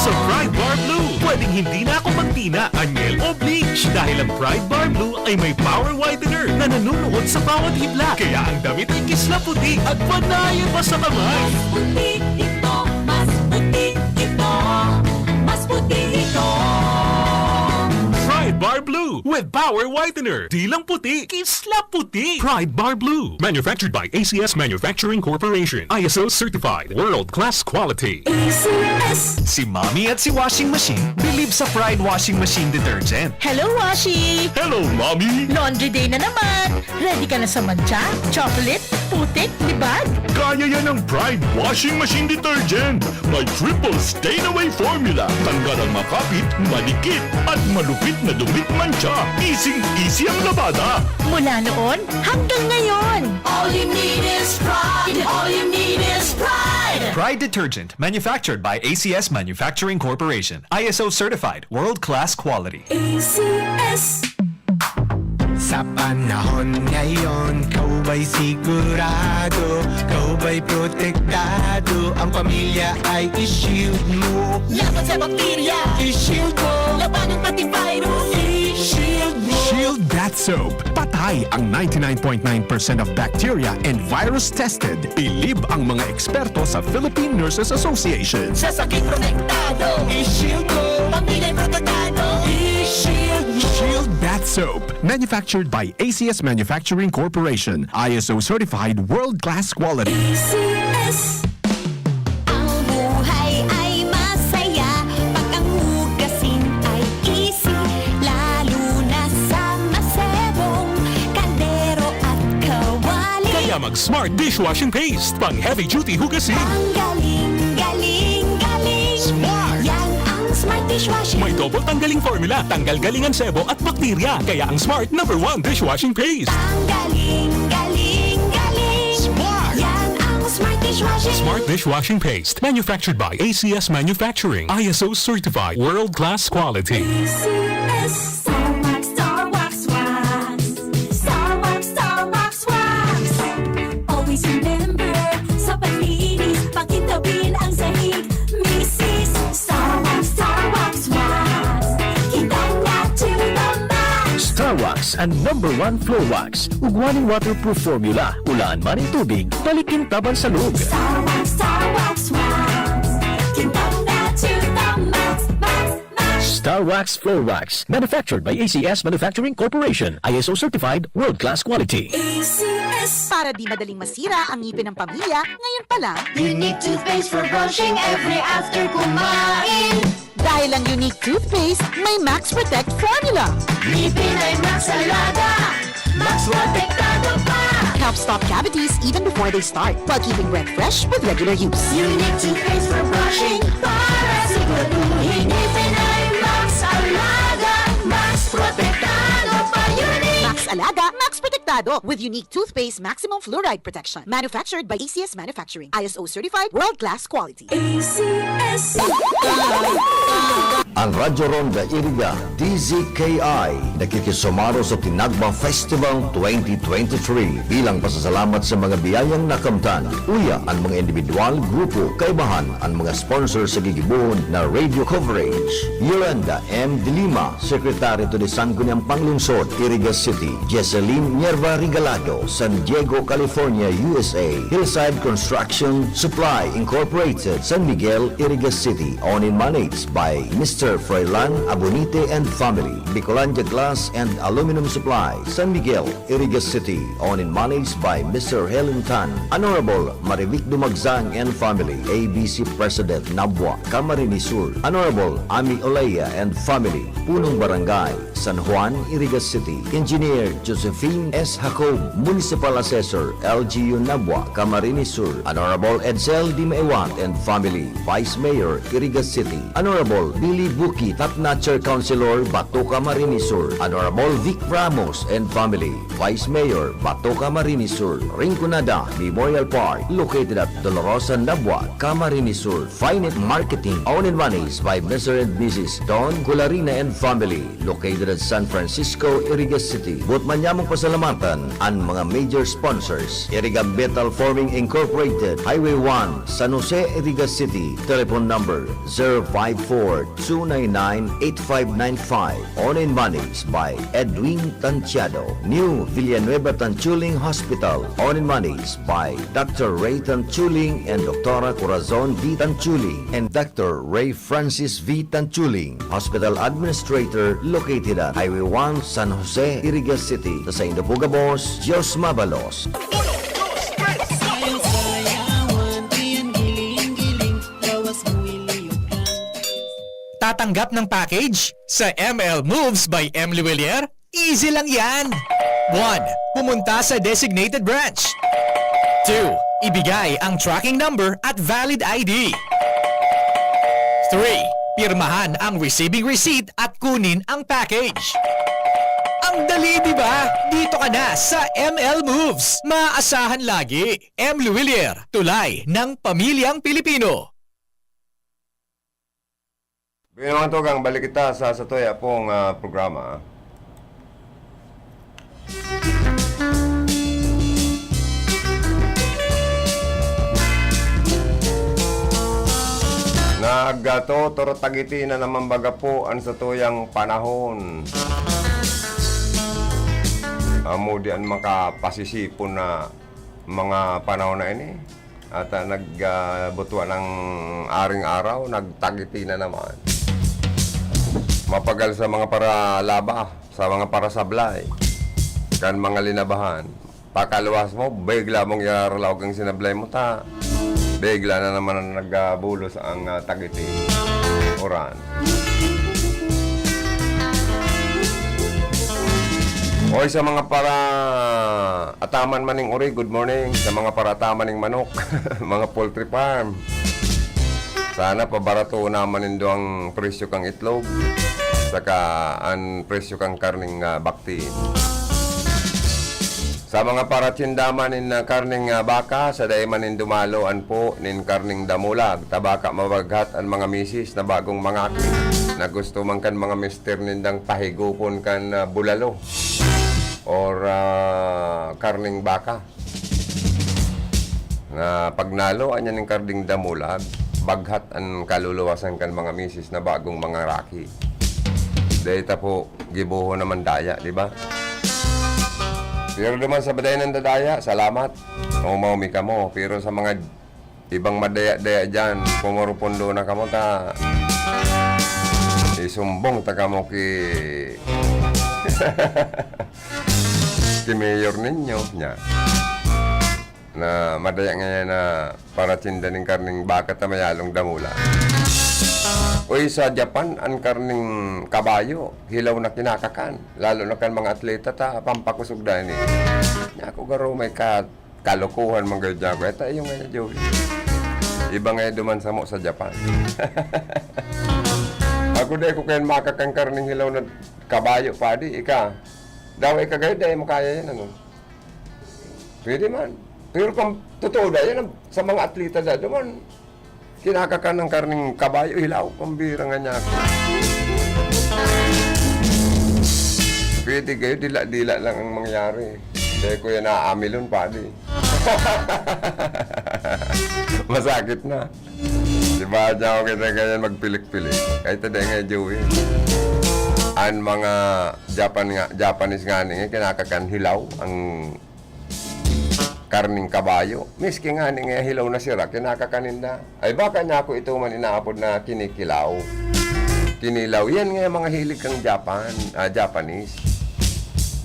Sa Pride Bar Blue, pwedeng hindi na ako magtina, anyel o bleach. Dahil ang Pride Bar Blue ay may power whitener na nanunuot sa bawat hibla. Kaya ang damit ay kisla puti at panayan pa sa kamay. Mas puti ito, mas puti ito, mas puti ito. Pride Bar Blue with power whitener. Di lang puti, kisla puti. Pride Bar Blue. Manufactured by A C S Manufacturing Corporation. I S O certified. World class quality. A C S. Si Mommy at si Washing Machine bilib sa Pride Washing Machine Detergent. Hello, Washi! Hello, Mommy! Laundry day na naman! Ready ka na sa mantsa, chocolate, putik, libag? Kaya yan ng Pride Washing Machine Detergent! May triple stain away formula. Tanggal ang makapit, madikit, at malupit na dumit mantsa. Easing-easy ang labada. Mula noon hanggang ngayon. All you need is pride. All you need is pride. Pride Detergent, manufactured by A C S Manufacturing Corporation. I S O certified, world-class quality. A C S. Sa panahon ngayon, ikaw ba'y sigurado? Ikaw ba'y protektado? Ang pamilya ay i-shield mo. Laban sa bakterya, i-shield mo. Labanan pati virus, i-shield mo. Shield Bath Soap. Patay ang ninety-nine point nine percent of bacteria and virus tested. Bilib ang mga eksperto sa Philippine Nurses Association. Sa sakit protektado, i-shield mo. Pamilya protektado, i-shield mo. Shield Bath Soap. Manufactured by A C S Manufacturing Corporation. I S O certified world-class quality. A C S. Ang buhay ay masaya pag ang hugasin ay easy, lalo na sa masebong kaldero at kawali. Kaya mag Smart Dishwashing Paste, pang heavy duty hugasin. Ang galing, galing, galing. Smart! Yan ang Smart Dishwashing. May double tanggaling formula, tanggal galing ang sebo at bakterya. Kaya ang Smart number one dishwashing paste. Ang galing, galing, galing. Smart! Yan ang Smart Dishwashing. Smart Dishwashing Paste. Manufactured by A C S Manufacturing. I S O certified. World-class quality. A C S. Star Wax, Star Wax, Wax. Star Wax, Star Wax, Wax. Always remember, sa paglinis, pakintabin ang sahig. Misis, Star Wax, Star Wax, Wax. Kita na to the max. Star Wax, ang number one floor wax. Ugwa nin waterproof formula. Ulaan man nin tubig, balikin taban sa log. Star Wax, Star Wax, Wax. Kita na to the max, max, max. Star Wax Floor Wax. Manufactured by A C S Manufacturing Corporation. I S O certified, world-class quality. A C S. Para di madaling masira ang ngipin ng pamilya, ngayon pa lang. Unique toothpaste for brushing every after kumain. Dahil ang Unique Toothpaste may Max Protect Formula. Ngipin ay Max Alaga, Max Protektado pa. Helps stop cavities even before they start, while keeping breath fresh with regular use. Unique Toothpaste for brushing, para siguraduhin ngipin ay Max Alaga, Max Protektado pa. Unique! Max Alaga, Max Protektado, with Unique Toothpaste Maximum Fluoride Protection. Manufactured by A C S Manufacturing. I S O certified, world-class quality. A C S. Ang Radyo Ronda Iriga, D Z K I, nakikisumaro sa Tinagba Festival twenty twenty-three. Bilang pasasalamat sa mga biyayang nakamtan, uya an mga indibidwal, grupo, kaibahan, an mga sponsor sa gigibohon na radio coverage. Yolanda M. De Lima, Secretary to the Sangguniang Panglungsod, Iriga City. Jesseline Mierva Regalado, San Diego, California, U S A. Hillside Construction Supply Incorporated, San Miguel, Iriga City. Owned and managed by Mister Froilan Abonite and family. Bicolandia Glass and Aluminum Supply, San Miguel, Iriga City. Owned and managed by Mister Helen Tan. Honorable Marivic Dumagsang and family. A B C President Nabua, Camarines Sur. Honorable Ami Olea and family. Punong Barangay, San Juan, Iriga City. Engineer Josephine S. Jacob, Municipal Assessor, L G U Nabua, Camarines Sur. Honorable Edsel D. Maewat and family, Vice Mayor, Iriga City. Honorable Billy Buki, Top Notcher Councilor, Bato, Camarines Sur. Honorable Vic Ramos and family, Vice Mayor, Bato, Camarines Sur. Rinconada Memorial Park, located at Dolorosa, Nabua, Camarines Sur. Finet Marketing, owned and managed by Mister and Missus Don Cularina and family, located at San Francisco, Iriga City. Boot man nyamong pasalamat An mga major sponsors: Iriga Metal Forming Incorporated, Highway one, San Jose, Iriga City. Telephone number: zero five four, two nine nine, eight five nine five. Own and managed by Edwin Tantiado. New Villanueva Tanchuling Hospital. Own and managed by Doctor Ray Tanchuling and Doctora Corazon V Tanchuling and Doctor Ray Francis V Tanchuling, Hospital Administrator, located at Highway one, San Jose, Iriga City. Sa saindo po gabos, Diyos mabalos. Tatanggap ng package sa M L Moves by M Luwilier? Easy lang yan! One, pumunta sa designated branch. Two, ibigay ang tracking number at valid I D. Three, pirmahan ang receiving receipt at kunin ang package. Ang dali, di ba? Dito ka na sa M L Moves. Maaasahan lagi. M Luwilier, tulay ng pamilyang Pilipino. Binuang tugang, balik kita sa satuya pong, ah, programa. Nagtuturo tagiti na naman baga po an satuyang panahon. Amo di an makapasisipon na mga panahon na ini. At, ah, nag, ah, butwa ng aring araw, nagtagiti na naman. Mapagal sa mga paralaba, sa mga parasablay, kan mga linabahan. Pakaluwas mo, bigla mong iraralaog ang sinablay mo, ta bigla na naman ang nagbulos ang, ah, tagiti. Uran. Oy, sa mga para ataman maning uri, good morning. Sa mga para ataman ning manok, mga poultry farm. Sana pabarato naman nindo ang presyo kang itlog, saka ang presyo kang karning, ah, bakti. Sa mga paratsinda man nin, ah, karneng, ah, baka, sa dai man nin dumalo an po nin karneng damulag, ta baka mabaghat an mga misis na bagong mangaki, na gusto man kan mga mister nindang pahigupon kan, ah, bulalo or, ah, karneng baka. Na pag nalo an nin karneng damulag, baghat an kaluluwasan kan mga misis na bagong mangaraki. Dai ta po gibohon na mandaya, di ba? Pero duman sa baday nandadaya, salamat. Umaw mi kamo. Pero sa mga ibang madaya-daya diyan, pumurupundo na kamo ta isumbong ta kamo ki, ki mayor ninyo, nya. Na madaya ngayan na paratsinda nin karneng baka ta mayalong damulag. Uy, sa Japan, an karneng kabayo, hilaw na kinakakan. Lalo na kan mga atleta ta pampakosog dai ni. Nya ako garo may ka-, kalokohan man gayod ako. Eta iyo nga na, Joey. Iba nga duman samo sa Japan. Ako dai ko kayan makakan karneng hilaw na kabayo, padi. Ika, daw ika gayod, dai mo kaya yan, ano? Pwede man. Pero kung totoo na yan, ang, sa mga atleta na duman, kinakakan ng karneng kabayo, hilaw, pambira nga niya ako. Pwede kayo, dila-dila lang ang mangyari. Kaya ko yan naaamilon, padi. Masakit na. Di ba, diyan ako kita ganyan magpilik-pilik. Kahit na nga, Joey. Ang mga Japan nga, Japanese nga ni, kinakakan hilaw, ang karning kabayo. Miski nga ni nga hilaw na sira, kinakakanin na. Ay baka niya ako ito man inaapod na kinikilaw. Kinilaw. Yan nga yung mga hilig kang Japan, ah, Japanese.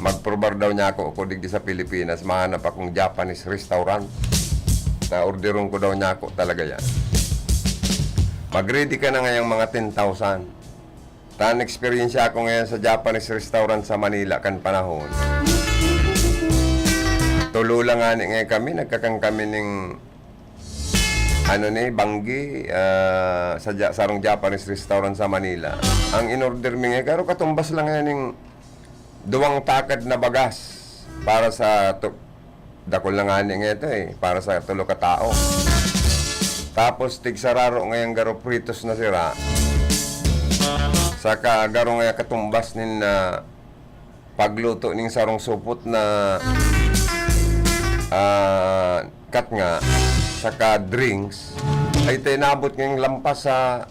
Magprobar daw niya ako, ako digdi sa Pilipinas, mahanap akong Japanese restaurant. Na orderon ko daw niya ako talaga yan. Mag-ready ka na ngayong mga ten thousand. Tan eksperyensya ako ngayon sa Japanese restaurant sa Manila kan panahon. Tulo lang ani ngayon kami, nagkakan kami ning, ano ni, banggi, ah, sa Ja-, sarong Japanese restaurant sa Manila. Ang in-order mi ngayon, karo katumbas lang ngayon ning duwang takad na bagas para sa tu-, dakul na ngani nga ito eh, para sa tulo ka tao. Tapos tigsararo ngayang garo pritos na sira. Saka garo nga katumbas nin, ah, pagluto ning sarong supot na, ah, katnga, saka drinks, ay ta inabot ngayang lampas sa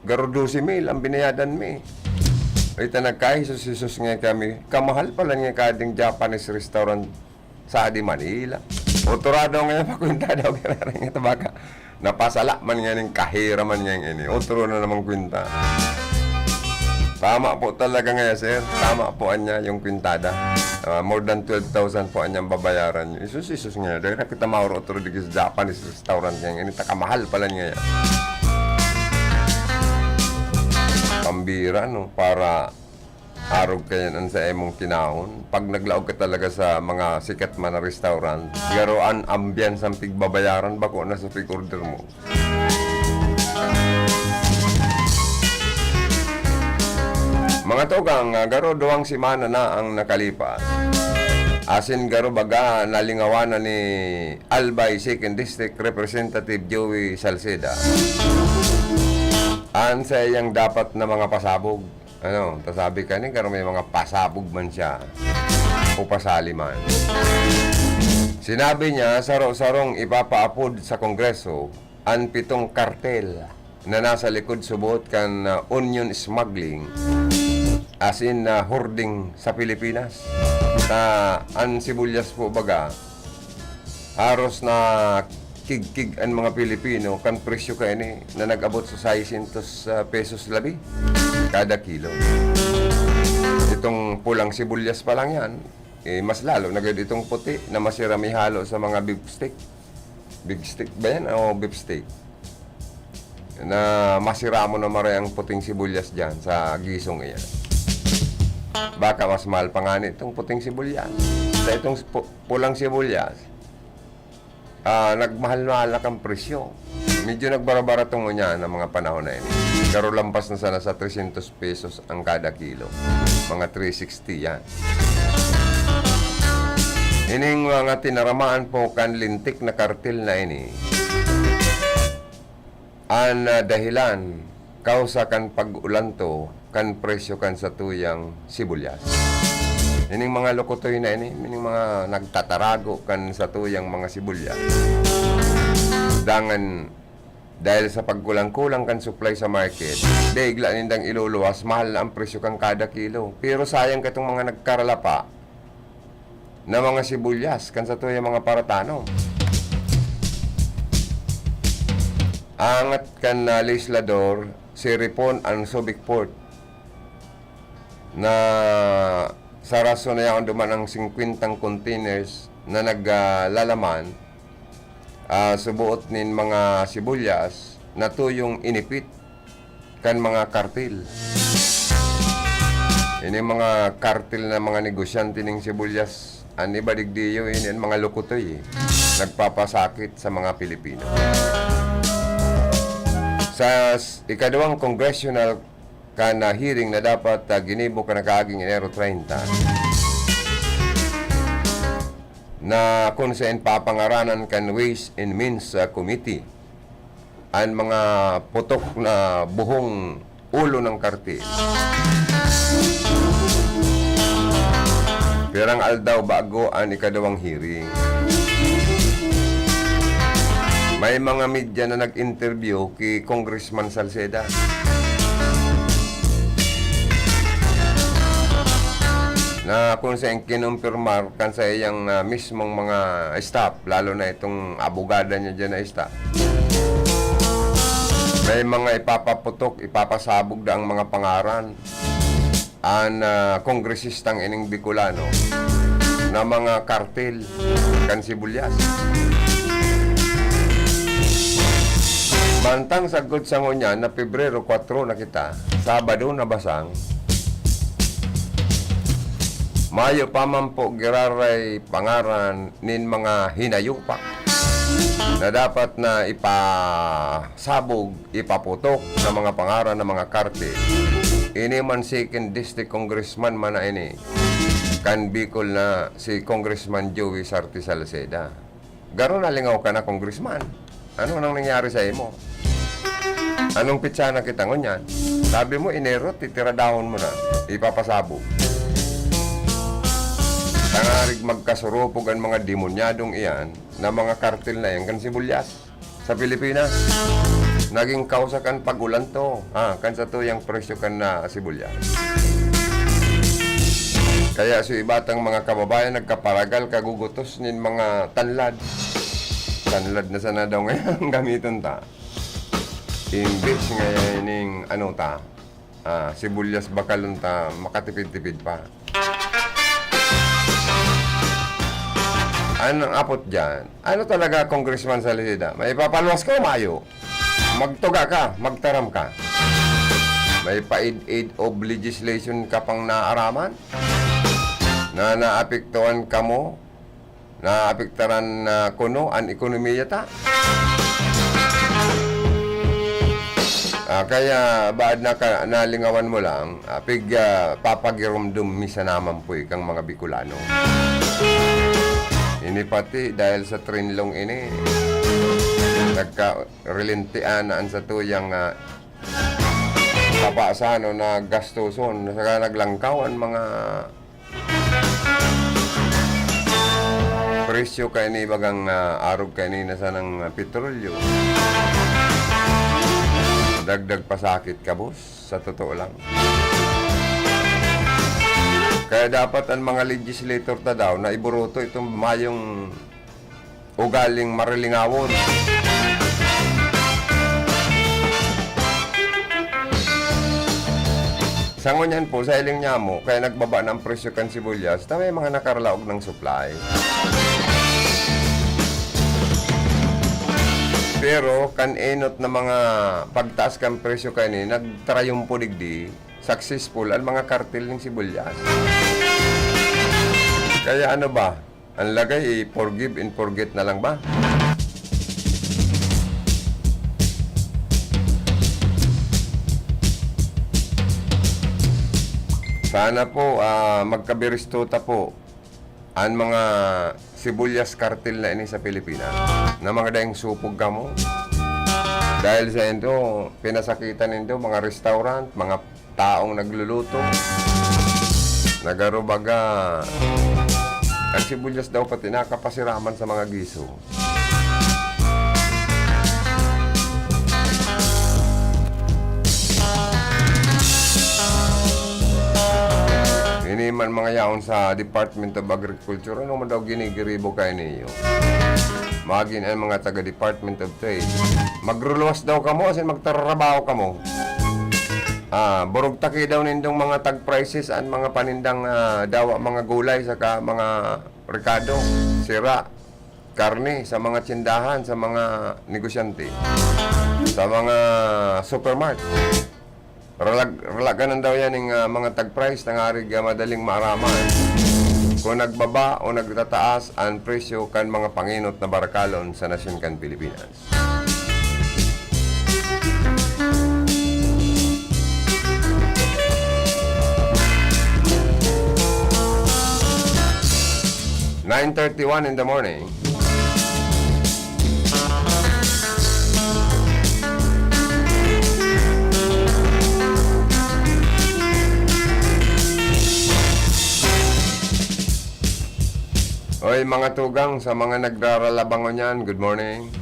garo dose mil ang binayadan mi. Ay ta nagkahisos-hisos nga kami, kamahal pala nga kading Japanese restaurant sa di Manila. Otorado nga yan, pakwenta daw, giraray nga tabaka. Napasala man nga ning kahira man nga ini. Otro na namang kwenta. Tama po talaga nga yan, sir. Tama po anya yung kwintada. Ah, more than twelve thousand po anyang babayaran nyo. Isus, isus nga yan. Dahil kita mauro otro digis Japanese restaurant nga ini. Takamahal pala nga yan. Pambira, no? Para arog kayan an sa imong kinahon. Pag naglaog ka talaga sa mga sikat man na restaurant, garo an ambiance ang pigbabayaran, bako na sa pig-order mo. Mga tugang, ah, garo duwang semana na ang nakalipas. Asin garo baga nalingawan na ni Albay Second District Representative Joey Salceda an saiyang dapat na mga pasabog. Ano, ta sabi kani, garo may mga pasabog man siya o pasali man. Sinabi niya, saro-sarong ipapaapod sa Kongreso an pitong kartel na nasa likod subot kan, ah, onion smuggling, as in, ah, hoarding sa Pilipinas. Ta an sibuyas po baga, haros nakigkig an mga Pilipino kan presyo kaini na nag-abot sa seiscientos, ah, pesos labi kada kilo. Itong pulang sibuyas pa lang yan, eh, mas lalo na gayud itong puti na masiram ihalo sa mga beef steak. Big steak ba yan o beef steak? Na masiramon na maray ang puting sibuyas diyan sa gisong iyan. Baka mas mahal pa ngani itong puting sibuyas. Sa itong pu-, pulang sibuyas, ah, nagmahal-mahal na kan presyo. Medyo nagbarabaratong ngunyan ang mga panahon na ini. Garo lampas na sana sa trescientos pesos ang kada kilo. Mga three sixty yan. Ining mga tinaramaan po kan lintik na kartel na ini, an, ah, dahilan, kausa kan pag-ulanto kan presyo kan satuyang sibuyas. Ining mga lokotoy na ini, ining mga nagtatarago kan satuyang mga sibuyas. Dangan, dahil sa pagkulang-kulang kan supply sa market, bigla nindang iluluwas, mahal na ang presyo kan kada kilo. Pero sayang katong mga nagkaralapa na mga sibuyas kan satuyang mga paratanom. Angat kan, ah, legislador, si Ripon an Subic Port na sa rason na yaon duman ang singkwentang containers na nag, ah, lalaman, ah, suboot nin mga sibuyas na tuyong inipit kan mga kartel. Ini mga kartel na mga negosyante ning sibuyas, an iba digdiyo, ini an mga lokotoy, eh. Nagpapasakit sa mga Pilipino. Sa s-, ikaduwang congressional kan, ah, hearing na dapat, ah, ginibo kan nakaaging Enero treinta, na kung saen papangaranan kan Ways and Means, ah, Committee an mga putok na buhong ulo ng kartel. Pirang aldaw bago an ikaduwang hearing. May mga media na nag-interview ki Congressman Salceda na kung saen kinumpirmar kan sa iyang, ah, mismong mga staff, lalo na itong abogada niya diyan na staff. May mga ipapaputok, ipapasabog na ang mga pangaran an, ah, kongresistang ining Bicolano na mga kartel kan sibuyas. Mantang sagkod sa ngunyan na Pebrero kwatro na kita, Sabado na basang, mayo pa man po giraray pangaran nin mga hinayopak na dapat na ipasabog, ipaputok na mga pangaran ng mga kartel. Ini man second district congressman man na ini, kan Bicol na si Congressman Joey Sarte Salceda. Garo nalingaw ka na, Congressman. Ano nang nangyari sa imo? Anong petsa na kita ngunyan? Sabi mo, Enero, titiradahon mo na. Ipapasabog. Tangarig magkasurupog an mga demonyadong iyan na mga kartel na iyan kan sibuyas sa Pilipinas. Naging kausa kan pag-ulanto, ah, kan satuyang presyo kan, ah, sibuyas. Kaya sa iba tang mga kababayan nagkaparagal, kagugutos nin mga tanlad. Tanlad na sana daw ngayon gamiton ta. Imbis nga ning ano ta, ah, sibuyas bakalon ta, makatipid-tipid pa. Anong apot diyan? Ano talaga, Congressman Salicida? May ipapaluwas ka o mayo? Magtuga ka, magtaram ka. May pa-aid-aid of legislation ka pang naaraman na naapektuhan kamo, naapektaran na kuno an ekonomiya ta? Ah, kaya baad na ka, nalingawan mo lang, ah, pig, ah, papagirumdom mi sana man po ikang mga Bicolano. Ini pati dahil sa trinlong ini, nagka-, relintian na an satuyang, ah, kapasan o nagastoson, saka naglangkaw an mga presyo kaini, bagang, ah, arog kaini na sanang, ah, petrolyo. Dagdag pasakit ka, boss, sa totoo lang. Kaya dapat an mga legislator ta daw na iburuto itong mayong ugaling marilingawon. Sa ngunyan po, sa hiling nyamo, kaya nagbaba na an presyo kan sibuyas, ta may mga nakaralaog ng supply. Pero kan enot na mga pagtaas kan presyo kaini, nagtrayumpo digdi, successful an mga kartel ning sibuyas. Kaya ano ba? Ang lagay, i-forgive and forget na lang ba? Sana po, ah, magkabiristo ta po an mga sibuyas kartel na ini sa Pilipinas, na mga daing supog kamo. Dahil sa indo, pinasakitan nindo mga restaurant, mga taong nagluluto. Nagarubaga, ang sibuyas daw pati nakapasiraman sa mga giso. Ini man mga yaon sa Department of Agriculture, ano man daw ginigiribo kayo niyo? Magin ang mga taga Department of Trade. Magruluwas daw kamo, asin magtrabaho kamo. Ah, burugtaki daw nindong mga tag prices an mga panindang, ah, dawa, mga gulay, saka mga rekado, sira, karne sa mga tsindahan, sa mga negosyante, sa mga supermart. Ralag-, ralaganan daw yan ning, ah, mga tag price na nga rig, ah, madaling maaraman kung nagbaba o nagtataas an presyo kan mga pangenot na barakalon sa nasyon kan Pilipinas. Nine thirty-one in the morning. Oy, mga tugang, sa mga nagraralaba ngunyan, good morning.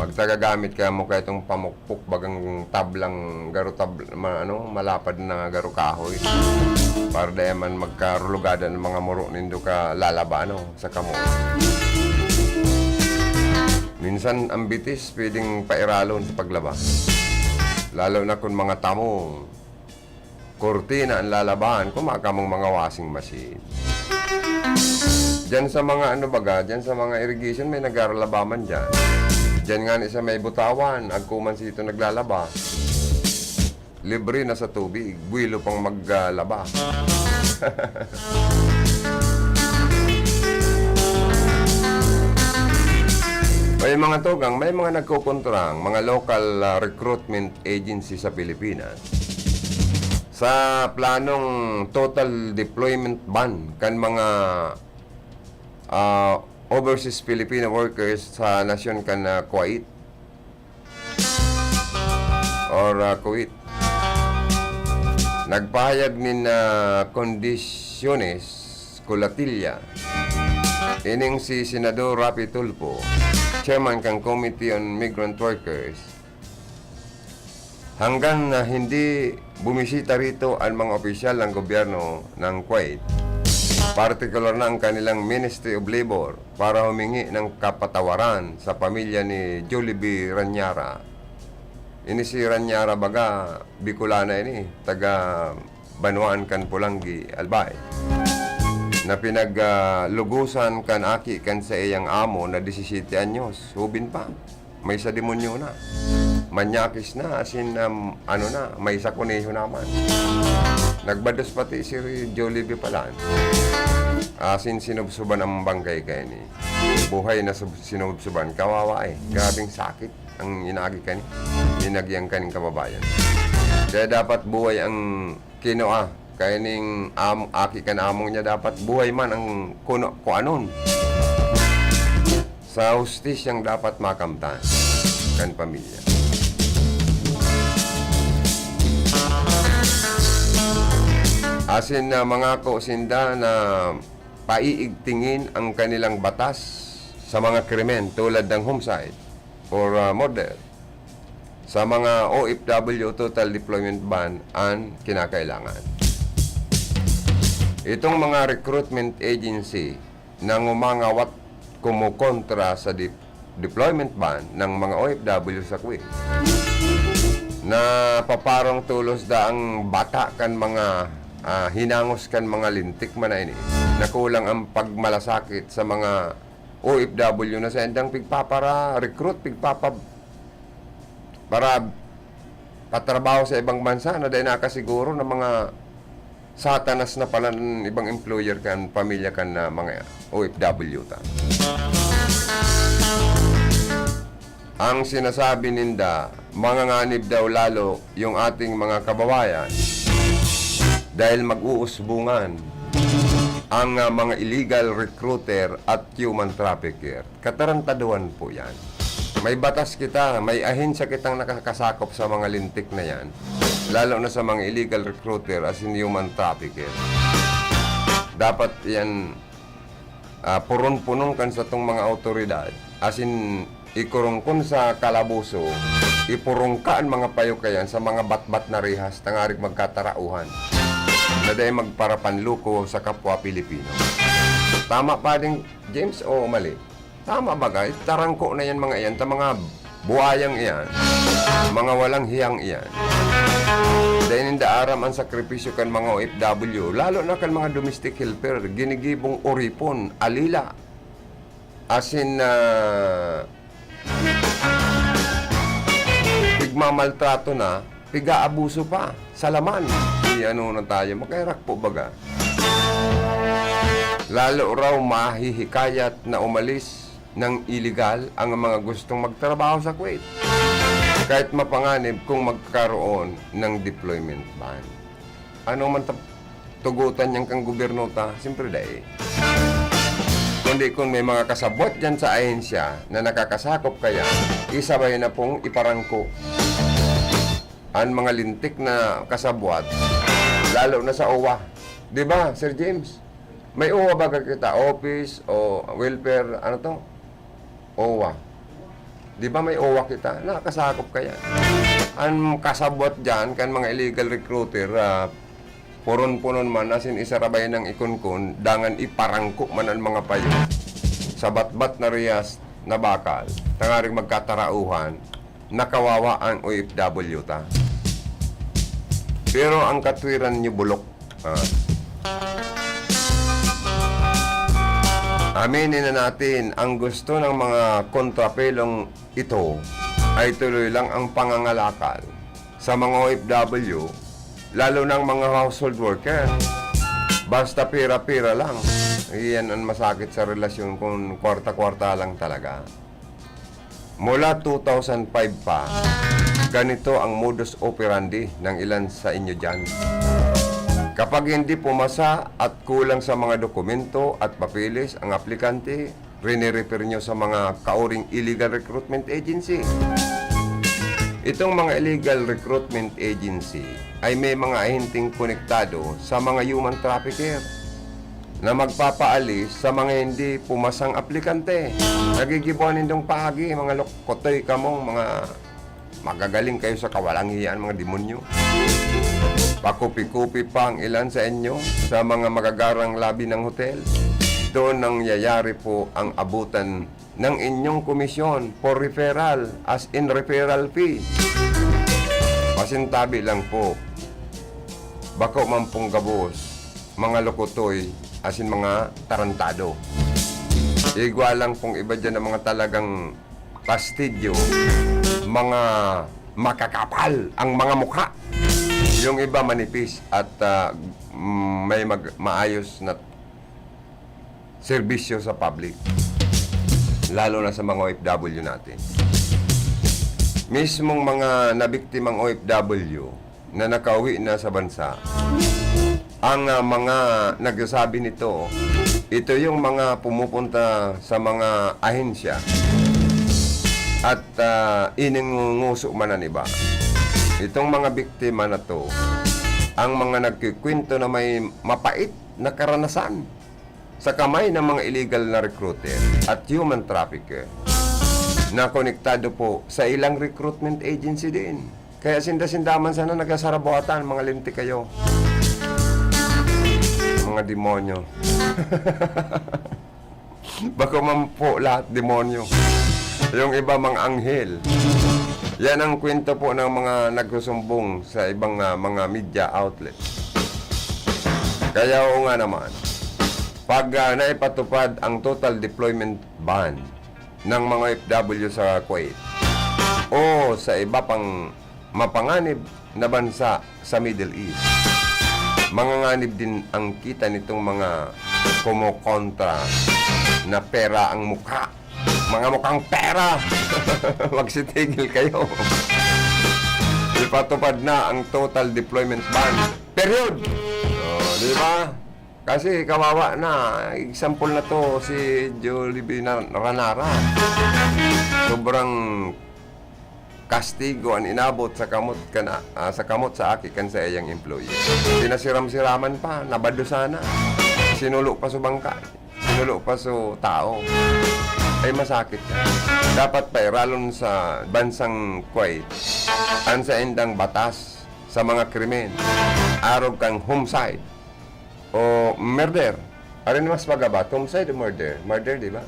Magtagagamit kaya mo kaya itong pamukpok, bagang tablang garo tab-, ma-, ano, malapad na garo kahoy. Para dai man magkarulugadan ang mga muro nindo ka lalaba, ano, sa kamo. Minsan, ang bitis pwedeng pairalon sa paglaba. Lalo na kung mga tamong kurtina ang lalabahan, kung makamong mga washing machine. Diyan sa mga ano baga, diyan sa mga irrigation, may nagaralaba man diyan. Diyan nga ni sa may butawan, agkuman sito naglalaba. Libre na sa tubig, buwelo pang maglaba. May mga tugang, may mga nagkukontrang, mga local, ah, recruitment agency sa Pilipinas. Sa planong total deployment ban kan mga, ah, overseas Filipino workers sa nasyon kan, ah, Kuwait or, ah, Kuwait. Nagpahayag nin, ah, kondisyones, Colatilla. Ining si Senador Raffy Tulfo, chairman kan Committee on Migrant Workers, hanggang na hindi bumisita rito ang mga opisyal ng gobyerno ng Kuwait, partikular na ang kanilang Ministry of Labor, para humingi ng kapatawaran sa pamilya ni Jollibee Ranyara. Ini si Ranyara baga, Bicolana ini, taga Banwaan kan Polangui, Albay, na pinag, ah, lugusan kan aki kan saiyang amo na disisiyete anyos, hubin pa. May sa demonyo na. Manyakis na, as in, um, ano na, may sa kuneho naman. Nagbados pati si Jollibee palan. As in, sinubsuban ang bangkay kaini. Buhay na sub-, sinubsuban. Kawawa eh. Grabing sakit ang inagi kani. Inagihan kaning kababayan. Kaya dapat buhay ang kinua. Kaya ning am-, aki kan among niya dapat buhay man ang kuno-, kuanon. Sa hustisyang dapat makamtan kan pamilya. Asin na mangako sinda na paiigtingin ang kanilang batas sa mga krimen tulad ng homicide or, ah, murder. Sa mga O F W, total deployment ban an kinakailangan. Itong mga recruitment agency na ngumangawat kumukontra sa dep-, deployment ban ng mga O F W sa Kuwait, napaparong tolos da ang bata kan mga, ah, hinangos kan mga lintik man na ini, na kulang ang pagmalasakit sa mga O F W na saindang pigpapara-recruit, pigpapa-, para patrabaho sa ibang bansa na dai nakasiguro na mga satanas na pala an ibang employer kan pamilya kan, ah, mga O F W ta. Ang sinasabi ninda, manganganib daw lalo yung ating mga kababayan dahil mag-uusbungan ang, ah, mga illegal recruiter at human trafficker. Katarantaduhan po yan. May batas kita, may ahensya kitang nakakasakop sa mga lintik na yan, lalo na sa mga illegal recruiter as in human trafficker. Dapat yan, ah, puron-punon kan satong mga awtoridad, as in ikurungkon sa kalaboso, ipurungka an mga payo kayan sa mga batbat na rehas tangarig magkatarauhan na dai magparapanloko sa kapwa Pilipino. Tama pa ding James o mali? Tama baga, tarangko na yan mga iyan, ta mga buwayang iyan, mga walang hiyang iyan. Dai ninda aram ang sakripisyo kan mga O F W, lalo na kan mga domestic helper, ginigibong oripon, alila. Asin, ah, pigmamaltrato na, pig-aabuso pa sa laman. Di ano na tayo, makaherak po baga. Lalo raw mahihikayat na umalis ng iligal ang mga gustong magtrabaho sa Kuwait, kahit mapanganib kung magkaroon ng deployment ban. Ano man ta-, tugutan niyan kan gobyerno ta? Siyempre, dai. Kundi kung may mga kasabwat diyan sa ahensya na nakakasakop kaya, isabay na pong iparangko an mga lintik na kasabwat, lalo na sa OWWA. Di ba, Sir James? May OWWA baga kita, office o welfare, ano to? OWWA. Di ba may OWWA kita? Nakakasakop kaya. An kasabwat diyan kan mga illegal recruiter, ah, puron-punon man, asin isarabay nang ikunkun, dangan iparangko man an mga payo sa batbat na rehas na bakal, tangaring magkatarauhan, na kawawa an O F W ta. Pero ang katwiran niyo bulok. Ah. Aminin na natin, ang gusto ng mga kontrapelong ito ay tuloy lang ang pangangalakal sa mga O F W, lalo na ang mga household worker. Basta pira-pira lang. Iyan ang masakit sa relasyon kung kwarta-kwarta lang talaga. Mula two thousand five pa, ganito ang modus operandi ng ilan sa inyo diyan. Kapag hindi pumasa at kulang sa mga dokumento at papeles ang aplikante, rinirefer nyo sa mga kauring illegal recruitment agency. Itong mga illegal recruitment agency ay may mga ahenteng konektado sa mga human trafficker. na magpapaalis sa mga hindi pumasang aplikante. Nagigibuan nindong paagi, mga lokotoy kamong mga magagaling kayo sa kawalang hiyaan, mga demonyo. Pakupi-kupi pa ang ilan sa inyo sa mga magagarang labi ng hotel. Doon nangyayari po ang abutan ng inyong komisyon for referral, as in referral fee. Pasintabi lang po, bako man pong gabos, mga lokotoy, as in mga tarantado. Igwa lang pong iba dyan ng mga talagang pastidyo, mga makakapal ang mga mukha. Yung iba manipis at, ah, mm, may mag-, maayos na serbisyo sa public, lalo na sa mga O F W natin. Mismong mga nabiktimang O F W na nakauwi na sa bansa, ang, ah, mga nagsasabi nito, ito yung mga pumupunta sa mga ahensya at, ah, iningunguso man ang iba. Itong mga biktima na 'to, ang mga nagkukuwento na may mapait na karanasan sa kamay ng mga illegal na recruiter at human trafficker. Nakonektado po sa ilang recruitment agency din. Kaya sinda-sinda man sana nagsasarabuhatan, mga lintik kayo. Mga demonyo. Bako man po lahat demonyo. Yung iba, mga anghel. Yan ang kwento po ng mga nagsusumbong sa ibang, ah, mga media outlets. Kaya oo nga naman, pag, ah, naipatupad ang total deployment ban ng mga O F W sa Kuwait o sa iba pang mapanganib na bansa sa Middle East, manganganib din ang kita nitong mga kumokontra na pera ang mukha. Mga mukhang pera! Magsitigil kayo. Ipatupad na ang total deployment ban. Period! Oh, di ba? Kasi kawawa na. Example na 'to, si Jollibee na Ranara. Sobrang kastigo an inabot sa kamot kan, ah, sa kamot sa aki kan saiyang employee. Pinasiram-siraman pa, nabadosan na. Sinulo pa sa bangka, sinulo pa sa tao. Ay, masakit yan. Dapat pairalon sa bansang Kuwait an saindang batas sa mga krimen, arog kan homicide o murder. Ano ni mas magabat, homicide o murder? Murder, di ba?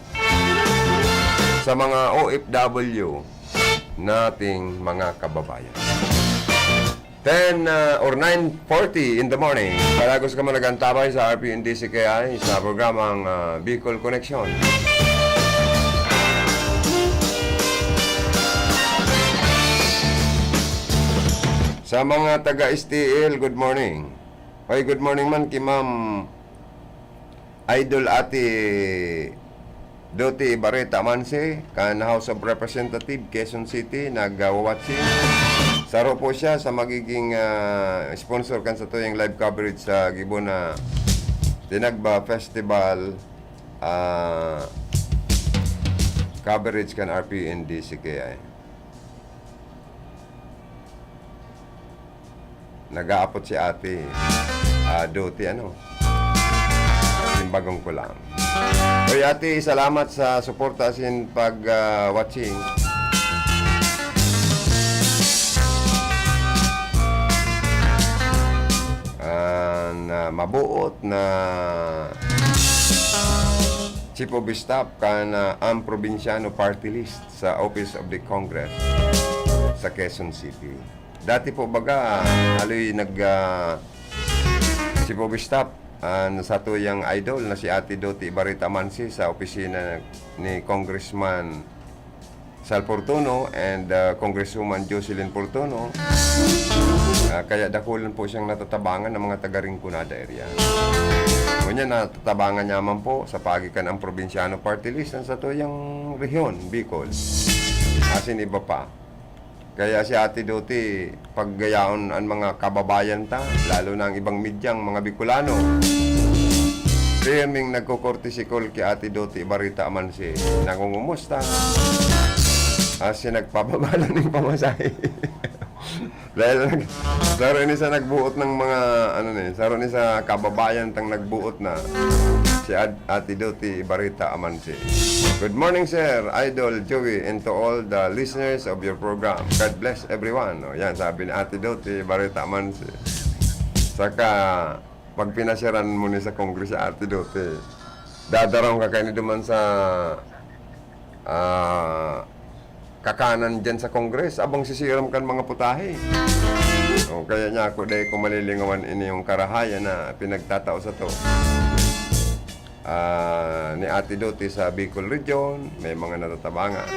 Sa mga O F W nating mga kababayan. Ten, uh, or nine forty in the morning. Palagos ka man nag-antabay sa R P N D C K I sa programang, uh, Bicol Connection. Sa mga taga S T L, good morning. Ay, good morning man ki Ma'am Idol Ate Doti Barreta Manse, kan House of Representative, Quezon City, nagwa-watching. Saro po siya sa magiging, ah, sponsor kan satuyang live coverage sa gibo na Tinagba Festival, ah, coverage kan R P N D C K I. Nag-aapot si Ate, ah, Doti, ano? Simbagong ko lang. Oy, Ate, salamat sa suporta asin pag, ah, watching. Ah, na mabuot na Chief of Staff kan, ah, ang Probinsyano Party List sa Office of the Congress sa Quezon City. Dati po baga, haloy nag, ah, Chief of Staff, ah, sa tuyang idol na si Ate Doti Barita Mansi sa opisina ni Congressman Sal Fortuno and, ah, Congresswoman Jocelyn Fortuno. Ah, kaya dakulan po siyang natatabangan ng mga taga Rinconada area. Ngunyan, natatabangan niya man po sa paagi kan ang Probinsyano Party List ang sa tuyang rehiyon, Bicol. Asin iba pa. Kaya si Ate Doti, paggayaon an mga kababayan ta, lalo na ang ibang medyang mga Bicolano. Pirming nagko-courtesy call ki Ate Doti, barita man si nangungumusta. Asin nagpababa lang ning pamasahe. Dahil nag-, saro ini sa nagbuot ng mga, ano ni, saro ni sa kababayan tang nagbuot na, si Ad-, Ate Doti Barita Amansi. Good morning, Sir Idol Joey, and to all the listeners of your program. God bless everyone. O, yan, sabi ni Ate Doti Barita Amansi. Saka, pag pinasyaran mo ni sa Congress si Ate Doti, dadarong ka kaini duman sa, ah, kakanan dyan sa Congress, abang sisiram kan mga putahe. O, kaya niya ako, dai ko malilingawan ini yung karahayan na pinagtatao sa to. Ah, ni Ate Doti sa Bicol Region, may mga natatabangan.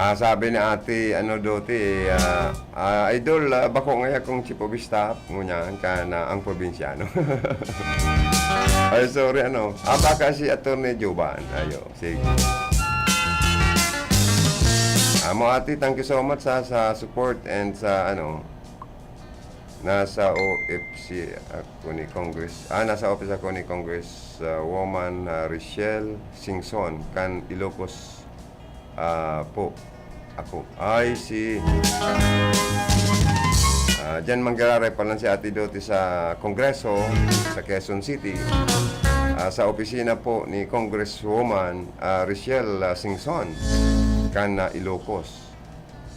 Ah, sabi ni Ate, ano, Doti, eh, ah, ah, Idol, ah, bako ngaya kong chief of staff, ngunyan ka na ang probinsyano. Ay, sorry, ano. Ah, baka si Attorney Jovan. Ayo, sige. Amo, Ate, thank you so much sa, sa support and sa, ano, nasa O F C ako ni Congress, ah, nasa office ako ni Congress, ah, woman, ah, Richelle Singson, kan Ilocos, ah, po. Ako. Ay, si, ah, diyan manggararay pa lang si Ate Doti sa Kongreso, sa Quezon City. Ah, sa opisina po ni Congresswoman, ah, Richelle, ah, Singson, kan, ah, Ilocos.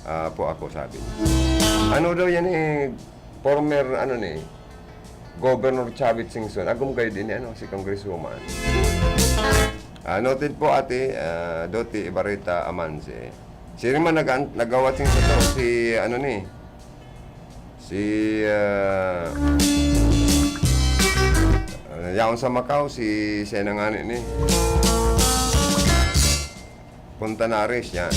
Ah, po ako, sabi niya. Ano daw yan eh, former, ano ni, Governor Chavit Singson. Agom kayo din, ano, si Congresswoman. Ah, noted po, Ate, ah, Doti Ibarita Amanse. Siring man nag-, nagawat sing sato, si, ano ni, si, ah, ah, yaon sa Macau, si Sena nga ni, ni. Punta na, Aris, yan.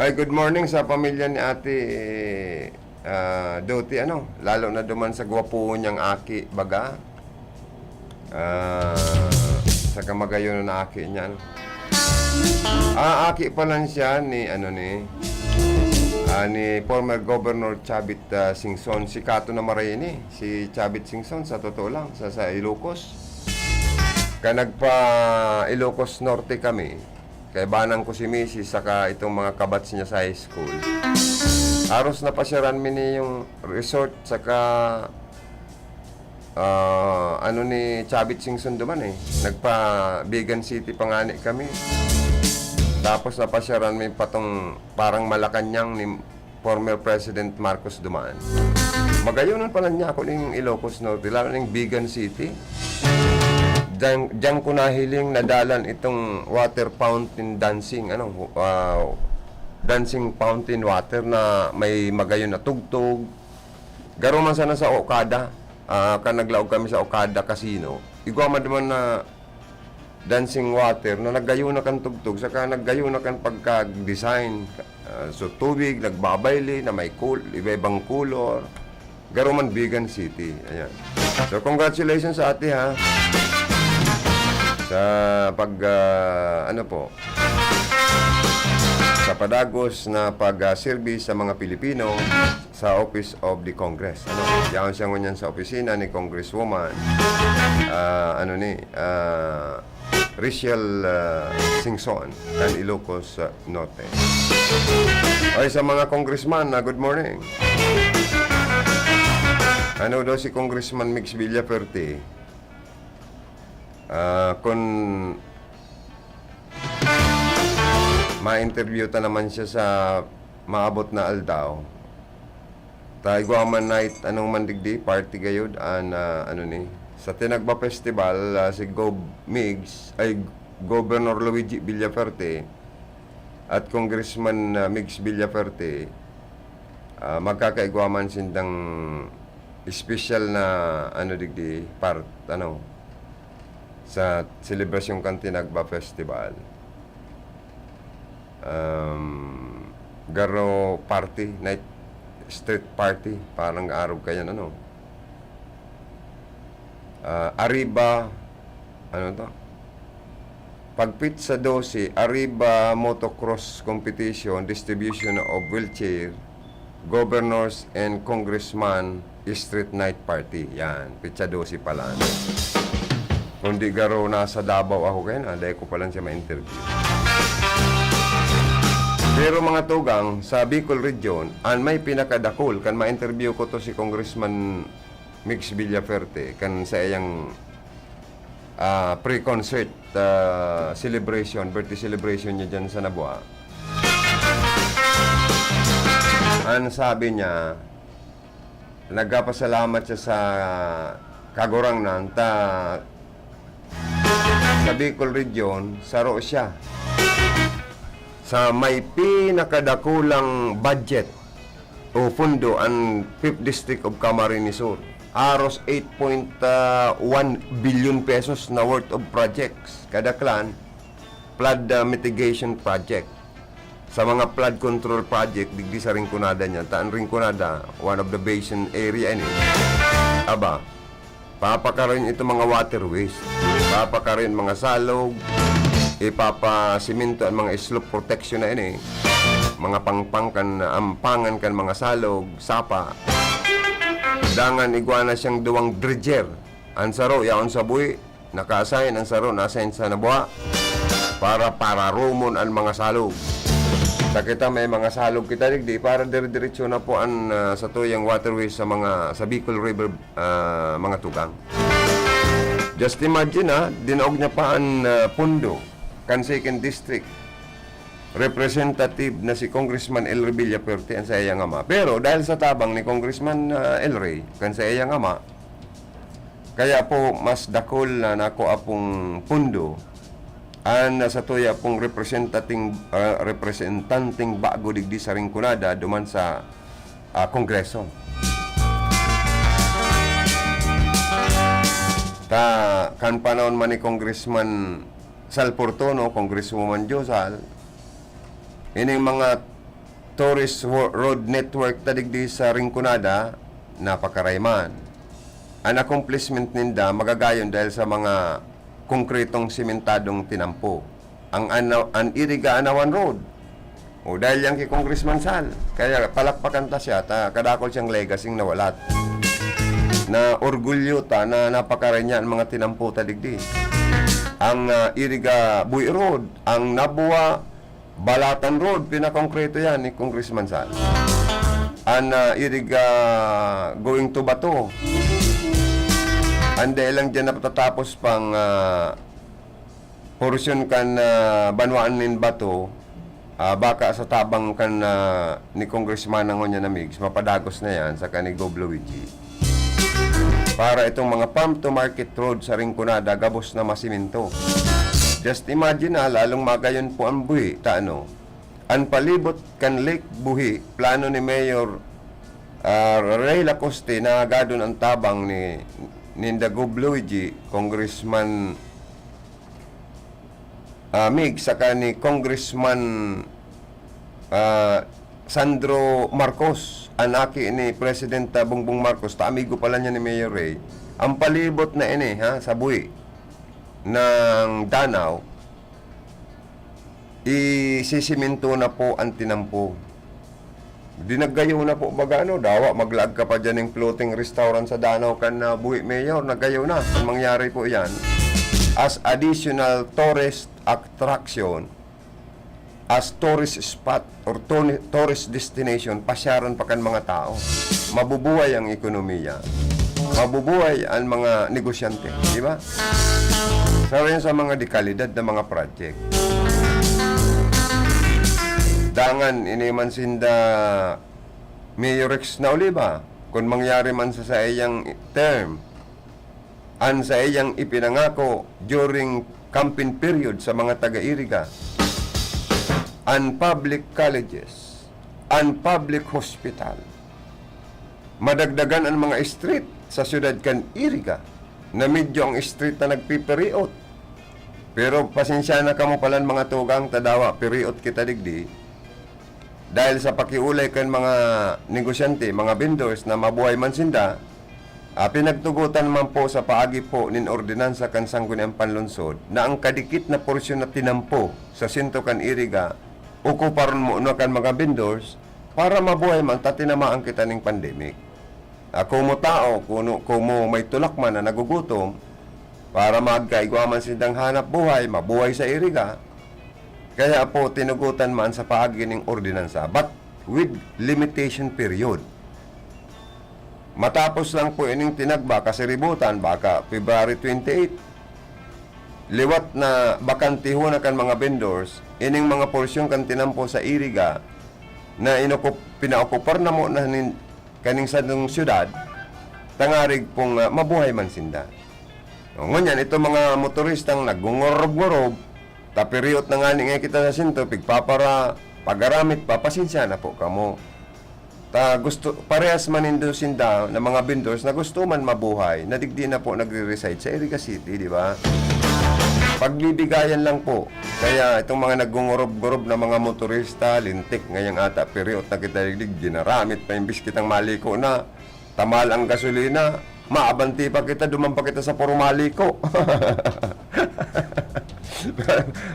Ay, good morning sa pamilya ni Ate, ah, Doti, ano, lalo na duman sa gwapo niyang aki, baga. Ah, sa kamagayon na aki niya, no? Ah, aki pa lang siya ni, ano, ni, ah, ni former Governor Chavit, ah, Singson. Si Kato na maray ini, si Chavit Singson, sa totoo lang, sa, sa Ilocos. Ka nagpa Ilocos Norte kami, kaibanan ko si misis saka itong mga kabats niya sa high school. Haros napasyaran mi ni yung resort saka ah, ano ni Chavit Singson duman eh. Nagpa Vigan City pa ngani kami. Tapos napasyaran mi pa tong parang Malacañang ni former President Marcos duman. Magayonan pala niya ako ning Ilocos Norte, lalo ning Vigan City. Diyan, diyan ko nahiling, nadalan itong water fountain dancing, ano, ah, dancing fountain water na may magayon na tugtog. Garo man sana sa Okada, ah, kan naglaog kami sa Okada Casino, igwa man duman na dancing water na naggayo na kan tugtog, saka naggayo na kan pagka-design, ah, so tubig, nagbabayli na may kul-, iba-ibang kulor. Garo man Vigan City. Ayan. So, congratulations sa ate, ha. Sa pag, ah, ano po, sa padagos na pag, ah, serbi sa mga Pilipino sa Office of the Congress. Ano? Yaon siya ngunyan sa opisina ni Congresswoman, ah, ano ni, ah, Rachel, ah, Singson, kan Ilocos, ah, Norte. Oy, sa mga congressman, ah, good morning. Ano daw si Congressman Mix Villafuerte? Ah, kun ma-interview ta naman siya sa maabot na aldaw, ta igwa man night, anong man digdi, party gayod, an, ah, ano ni, sa Tinagba Festival, ah, si Gov Migs, ay, Governor Luigi Villafuerte, at Congressman, ah, Migs Villafuerte, ah, magkakaigwa man sindang espesyal na, ano, digdi, part, ano, sa selebrasyon kan Tinagba Festival. Um, garo party, night street party, parang arog kayan, ano. Ah, Arriba, ano to? Pagpit sa dose, Arriba Motocross Competition, distribution of wheelchair, governors and congressman street night party. Yan, pitsa dose pala. Kundi garo nasa Davao ako kayan, ah, dai ko pa lang siya ma-interview. Pero mga tugang, sa Bicol Region, an may pinakadakul kan ma-interview ko to si Congressman Migs Villafuerte, kan sa iyang, ah, pre-concert, ah, celebration, birthday celebration niya dyan sa Nabua. An sabi niya, nagpapasalamat siya sa Kagurangnan ta sa Bicol Region, saro siya sa may pinakadakulang budget o pondo an Fifth District of Camarines Sur. Haros eight point one billion pesos na worth of projects. Kadaklan, flood, ah, mitigation project. Sa mga flood control project, digdi sa Rinconada niya. Ta an Rinconada, one of the basin area ini. Aba, papakaroon ito mga waterways. Papakaroon mga salog, ipapasiminto an mga slope protection na ini. Mga pangpang kan, ampangan kan mga salog, sapa. Dangan igwa na siyang duwang dredger. An saro, yaon sa buhi, naka-assign, an saro, na-assign sa Nabua para pararumon an mga salog. Sa kita, may mga salog kita digdi para dire-diretso na po an, ah, satuyang waterways sa mga, sa Bicol River, ah, mga tugang. Just imagine, ah, dinaog niya pa an, ah, pundo kan second district. Representative na si Congressman El Rey Villafuerte an saiyang ama. Pero dahil sa tabang ni Congressman, ah, El Rey kan saiyang ama, kaya po mas dakul na nakua pong pundo an satuya pong representating, ah, representanteng bago digdi sa Rinconada duman sa, ah, Kongreso. Ta, kan panahon man ni Congressman Sal Fortuno, Congresswoman Jo Sal, ining mga tourist wo-, road network ta digdi sa Rinconada, napakaray man. An accomplishment ninda magagayon dahil sa mga konkretong simentadong tinampo. Ang ana-, an Iriga-Anawan Road, o dahil yan kay Congressman Sal. Kaya palakpakan ta siya, ta kadakol siyang legacy nawalat. Na orgulyo ta na napakaray niya an mga tinampo ta digdi. Ang, ah, Iriga Buhi Road, ang Nabua Balatan Road, pinakongkreto yan ni Congressman Sal. An, ah, Iriga going to Bato, an dai lang dyan natatapos pang, ah, porsyon kan, ah, banwaan nin Bato, ah, baka sa tabang kan, ah, ni Congressman na ngunyan na Migs, mapadagos na yan, saka ni Gob Luigi. Para itong mga farm to market road sa Rinconada, gabos na masimento. Just imagine na, lalong magayon po ang buhi, ta ano, an palibot kan Lake Buhi, plano ni Mayor, ah, Rey Lacoste, na gadon ang tabang ni, ninda Gob Luigi, Congressman, ah, Migs, saka ni Congressman, ah, Sandro Marcos, an aki ni Presidente Bongbong Marcos, ta amigo pala niya ni Mayor Rey. Ang palibot na ini, ha, sa buhi ng Danao, isisimento na po ang tinampo. Di naggayo na po baga, ano, dawa maglaag ka pa dyan ng floating restaurant sa Danao kan, ah, buhi, Mayor, naggayo na. Ang mangyari po yan, as additional tourist attraction, as tourist spot or toni-, tourist destination, pasyaron pa kan mga tao. Mabubuhay ang ekonomiya. Mabubuhay ang mga negosyante, di ba? Sa yan sa mga dekalidad na mga project. Dangan, ini man sinda Mayor Rex na Oliva, kung mangyari man sa saiyang term, an saiyang ipinangako during campaign period sa mga taga-Iriga. an public colleges, an public hospital. Madagdagan an mga street sa siyudad kan Iriga, na medyo ang street na nagpipiriot. Pero pasensya na kamo palan, mga tugang, ta dawa piriot kita digdi. Dahil sa pakiolay kan mga negosyante, mga vendors na mabuhay man sinda, ah, pinagtugotan man po sa paagi po nin ordinansa kan Sangguniang Panlungsod na ang kadikit na porsyon na tinampo sa sentro kan Iriga, okuparon mo na kan mga vendors para mabuhay man ta tinamaan kita ning pandemic. Ah, komo tao, kuno, komo may tulak man na nagugutom, para magkaigwa man sindang hanap buhay, mabuhay sa Iriga, kaya po tinugotan man sa paagi ning ordinansa, but with limitation period. Matapos lang po ining tinagba, kasiributan, baka February twenty-eight, liwat na bakantihon na kan mga vendors ining mga porsyon kan tinampo sa Iriga na inukup-, pinaokupar na mo na nin-, kaning sadong syudad, tangarig pong, ah, mabuhay man sinda. O, ngunyan, itong mga motoristang naggungorob-ngorob, tapiriot na ngani nga kita sa sentro, pigpapara, pagaramit pa, pasensya na po kamo. Ta gusto, parehas man nindo sinda na mga vendors na gusto man mabuhay, na digdi na po nagre-reside sa Iriga City, di ba? Pagbibigayan lang po. Kaya itong mga naggungorob-gorob na mga motorista, lintik ngayang ata, piriot na kita digdi, ginaramit pa imbis kitang maliko na, tamal ang gasolina, maabanti pa kita, duman pa kita sa puro maliko.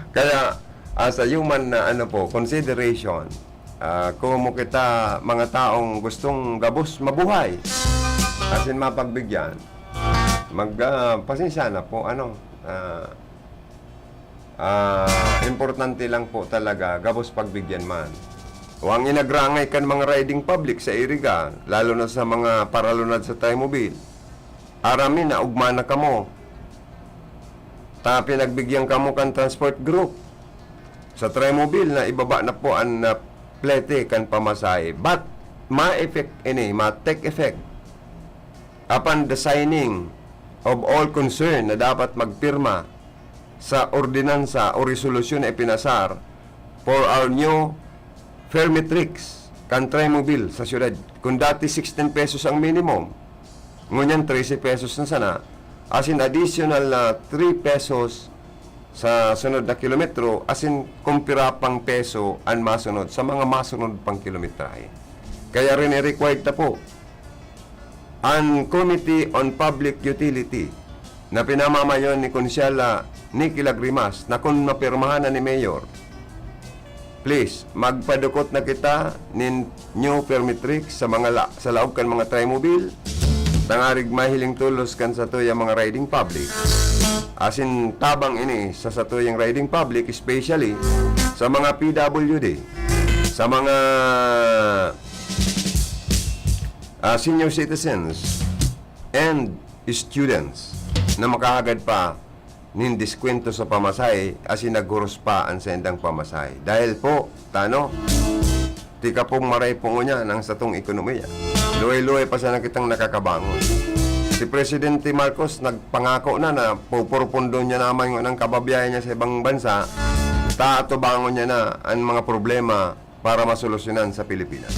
Kaya, as a human na, ano po, consideration, ah, komo kita mga taong gustong gabos mabuhay, asin mapagbigyan, mag, ah, pasensya na po, ano, ah, ah, importante lang po talaga, gabos pagbigyan man. O ang inagrangay kan mga riding public sa Iriga, lalo na sa mga paralunad sa Trimobile, aram mi na ugma na kamo. Ta pinagbigyan kamo kan transport group. Sa Trimobile na ibaba na po an, ah, plete kan pamasahe. But ma-effect ini, ma-take effect upon the signing of all concern na dapat magpirma sa ordinansa o resolusyon na ipinasar for our new fare matrix kan Trimobile sa syudad. Kung dati sixteen pesos ang minimum, ngunyan trese pesos na sana, as in additional na three pesos sa sunod na kilometro, as in kumpira pang peso an masunod sa mga masunod pang kilometrahe. Kaya rin i-required na po an Committee on Public Utility na pinamamayon ni Konsehal Nicky Lagrimas na kun mapirmahan na ni Mayor, please, magpadukot na kita nin new fare matrix sa mga la-, sa laog kan mga Trimobile, tangarig mahiling tolos kan satuyang mga riding public, asin tabang ini sa satuyang riding public, especially sa mga P W D, sa mga, ah, senior citizens, and students na makahagad pa nin diskwento sa pamasahe asin naghuros pa an saindang pamasahe. Dahil po, tano, tika pong maray po ngunyan ang satong ekonomiya. Luhay-luhay pa sana kitang nakakabangon. Si Presidente Marcos nagpangako na na pupurupundo niya naman ngunyan ang kababiyahe niya sa ibang bansa, tatubangon niya na ang mga problema para masolusyonan sa Pilipinas.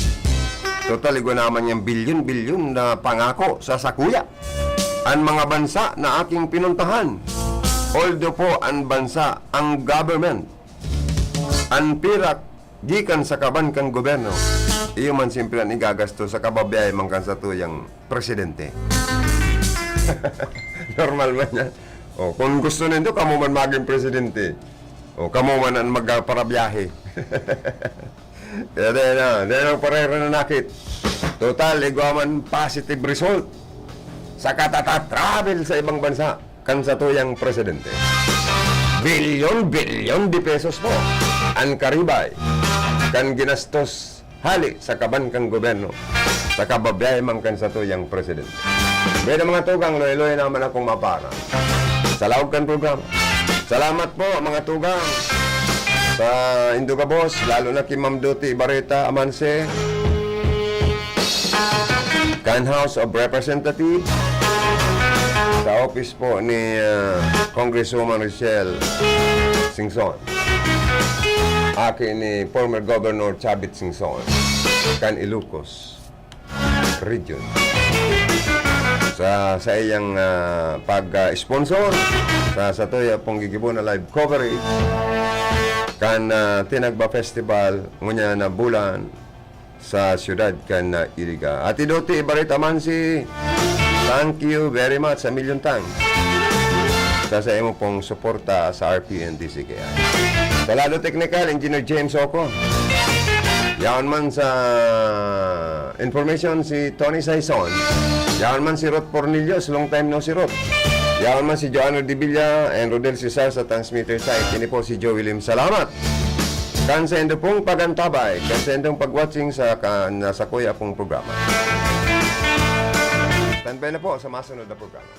Total, igwa naman niyang bilyon-bilyon na pangako sa sakuya. An mga bansa na aking pinuntahan, although po an bansa, ang government, an pirak gikan sa kaban kan gobyerno, iyo man siyempre an igagasto sa kababiyahe man kan satuyang presidente. Normal man yan. O, kung gusto nindo, kamo man maging presidente. O, kamo man ang magparabiyahe. Kaya dahil na, dahil ang parera na nakit. Total, igwa man positive result sa katata-travel sa ibang bansa kan satuyang presidente. Bilyon-bilyon de pesos po an karibay kan ginastos hali sa kaban kan gobyerno, sa kababiyahe man kan satuyang presidente. Beda mga tugang, loy-loy naman akong mapara. Sa laog kan programa. Salamat po, mga tugang, sa indo gabos, lalo na ki Ma'am Doti Ibarreta Amanse, kan House of Representatives, sa office po ni, ah, Congresswoman Rochelle Singson. aki ni former Governor Chavit Singson, kan Ilocos Region. Sa, sa iyang, ah, pag-sponsor sa, sa tuya pong gigibo na live coverage kan, ah, Tinagba Festival, ngunyan na bulan, sa siyudad kan, ah, Iriga. Ate Doti, ibarita man si, thank you very much, sa milyon tang. Sa, sa imo pong suporta sa R P N D C K I. Sa lado teknikal, Engineer James Oco. Yaon man sa information si Tony Saison. Yaon man si Ruth Pornillos, long time no si Ruth. Yaon man si Joanna Divilla and Rodel Cesar sa transmitter site. Ini po si Joey Lim. Salamat kan sa indo pong pagantabay, kan sa indong pag-watching sa ka-, na sa kuya pong programa. Standby na po sa masunod na programa.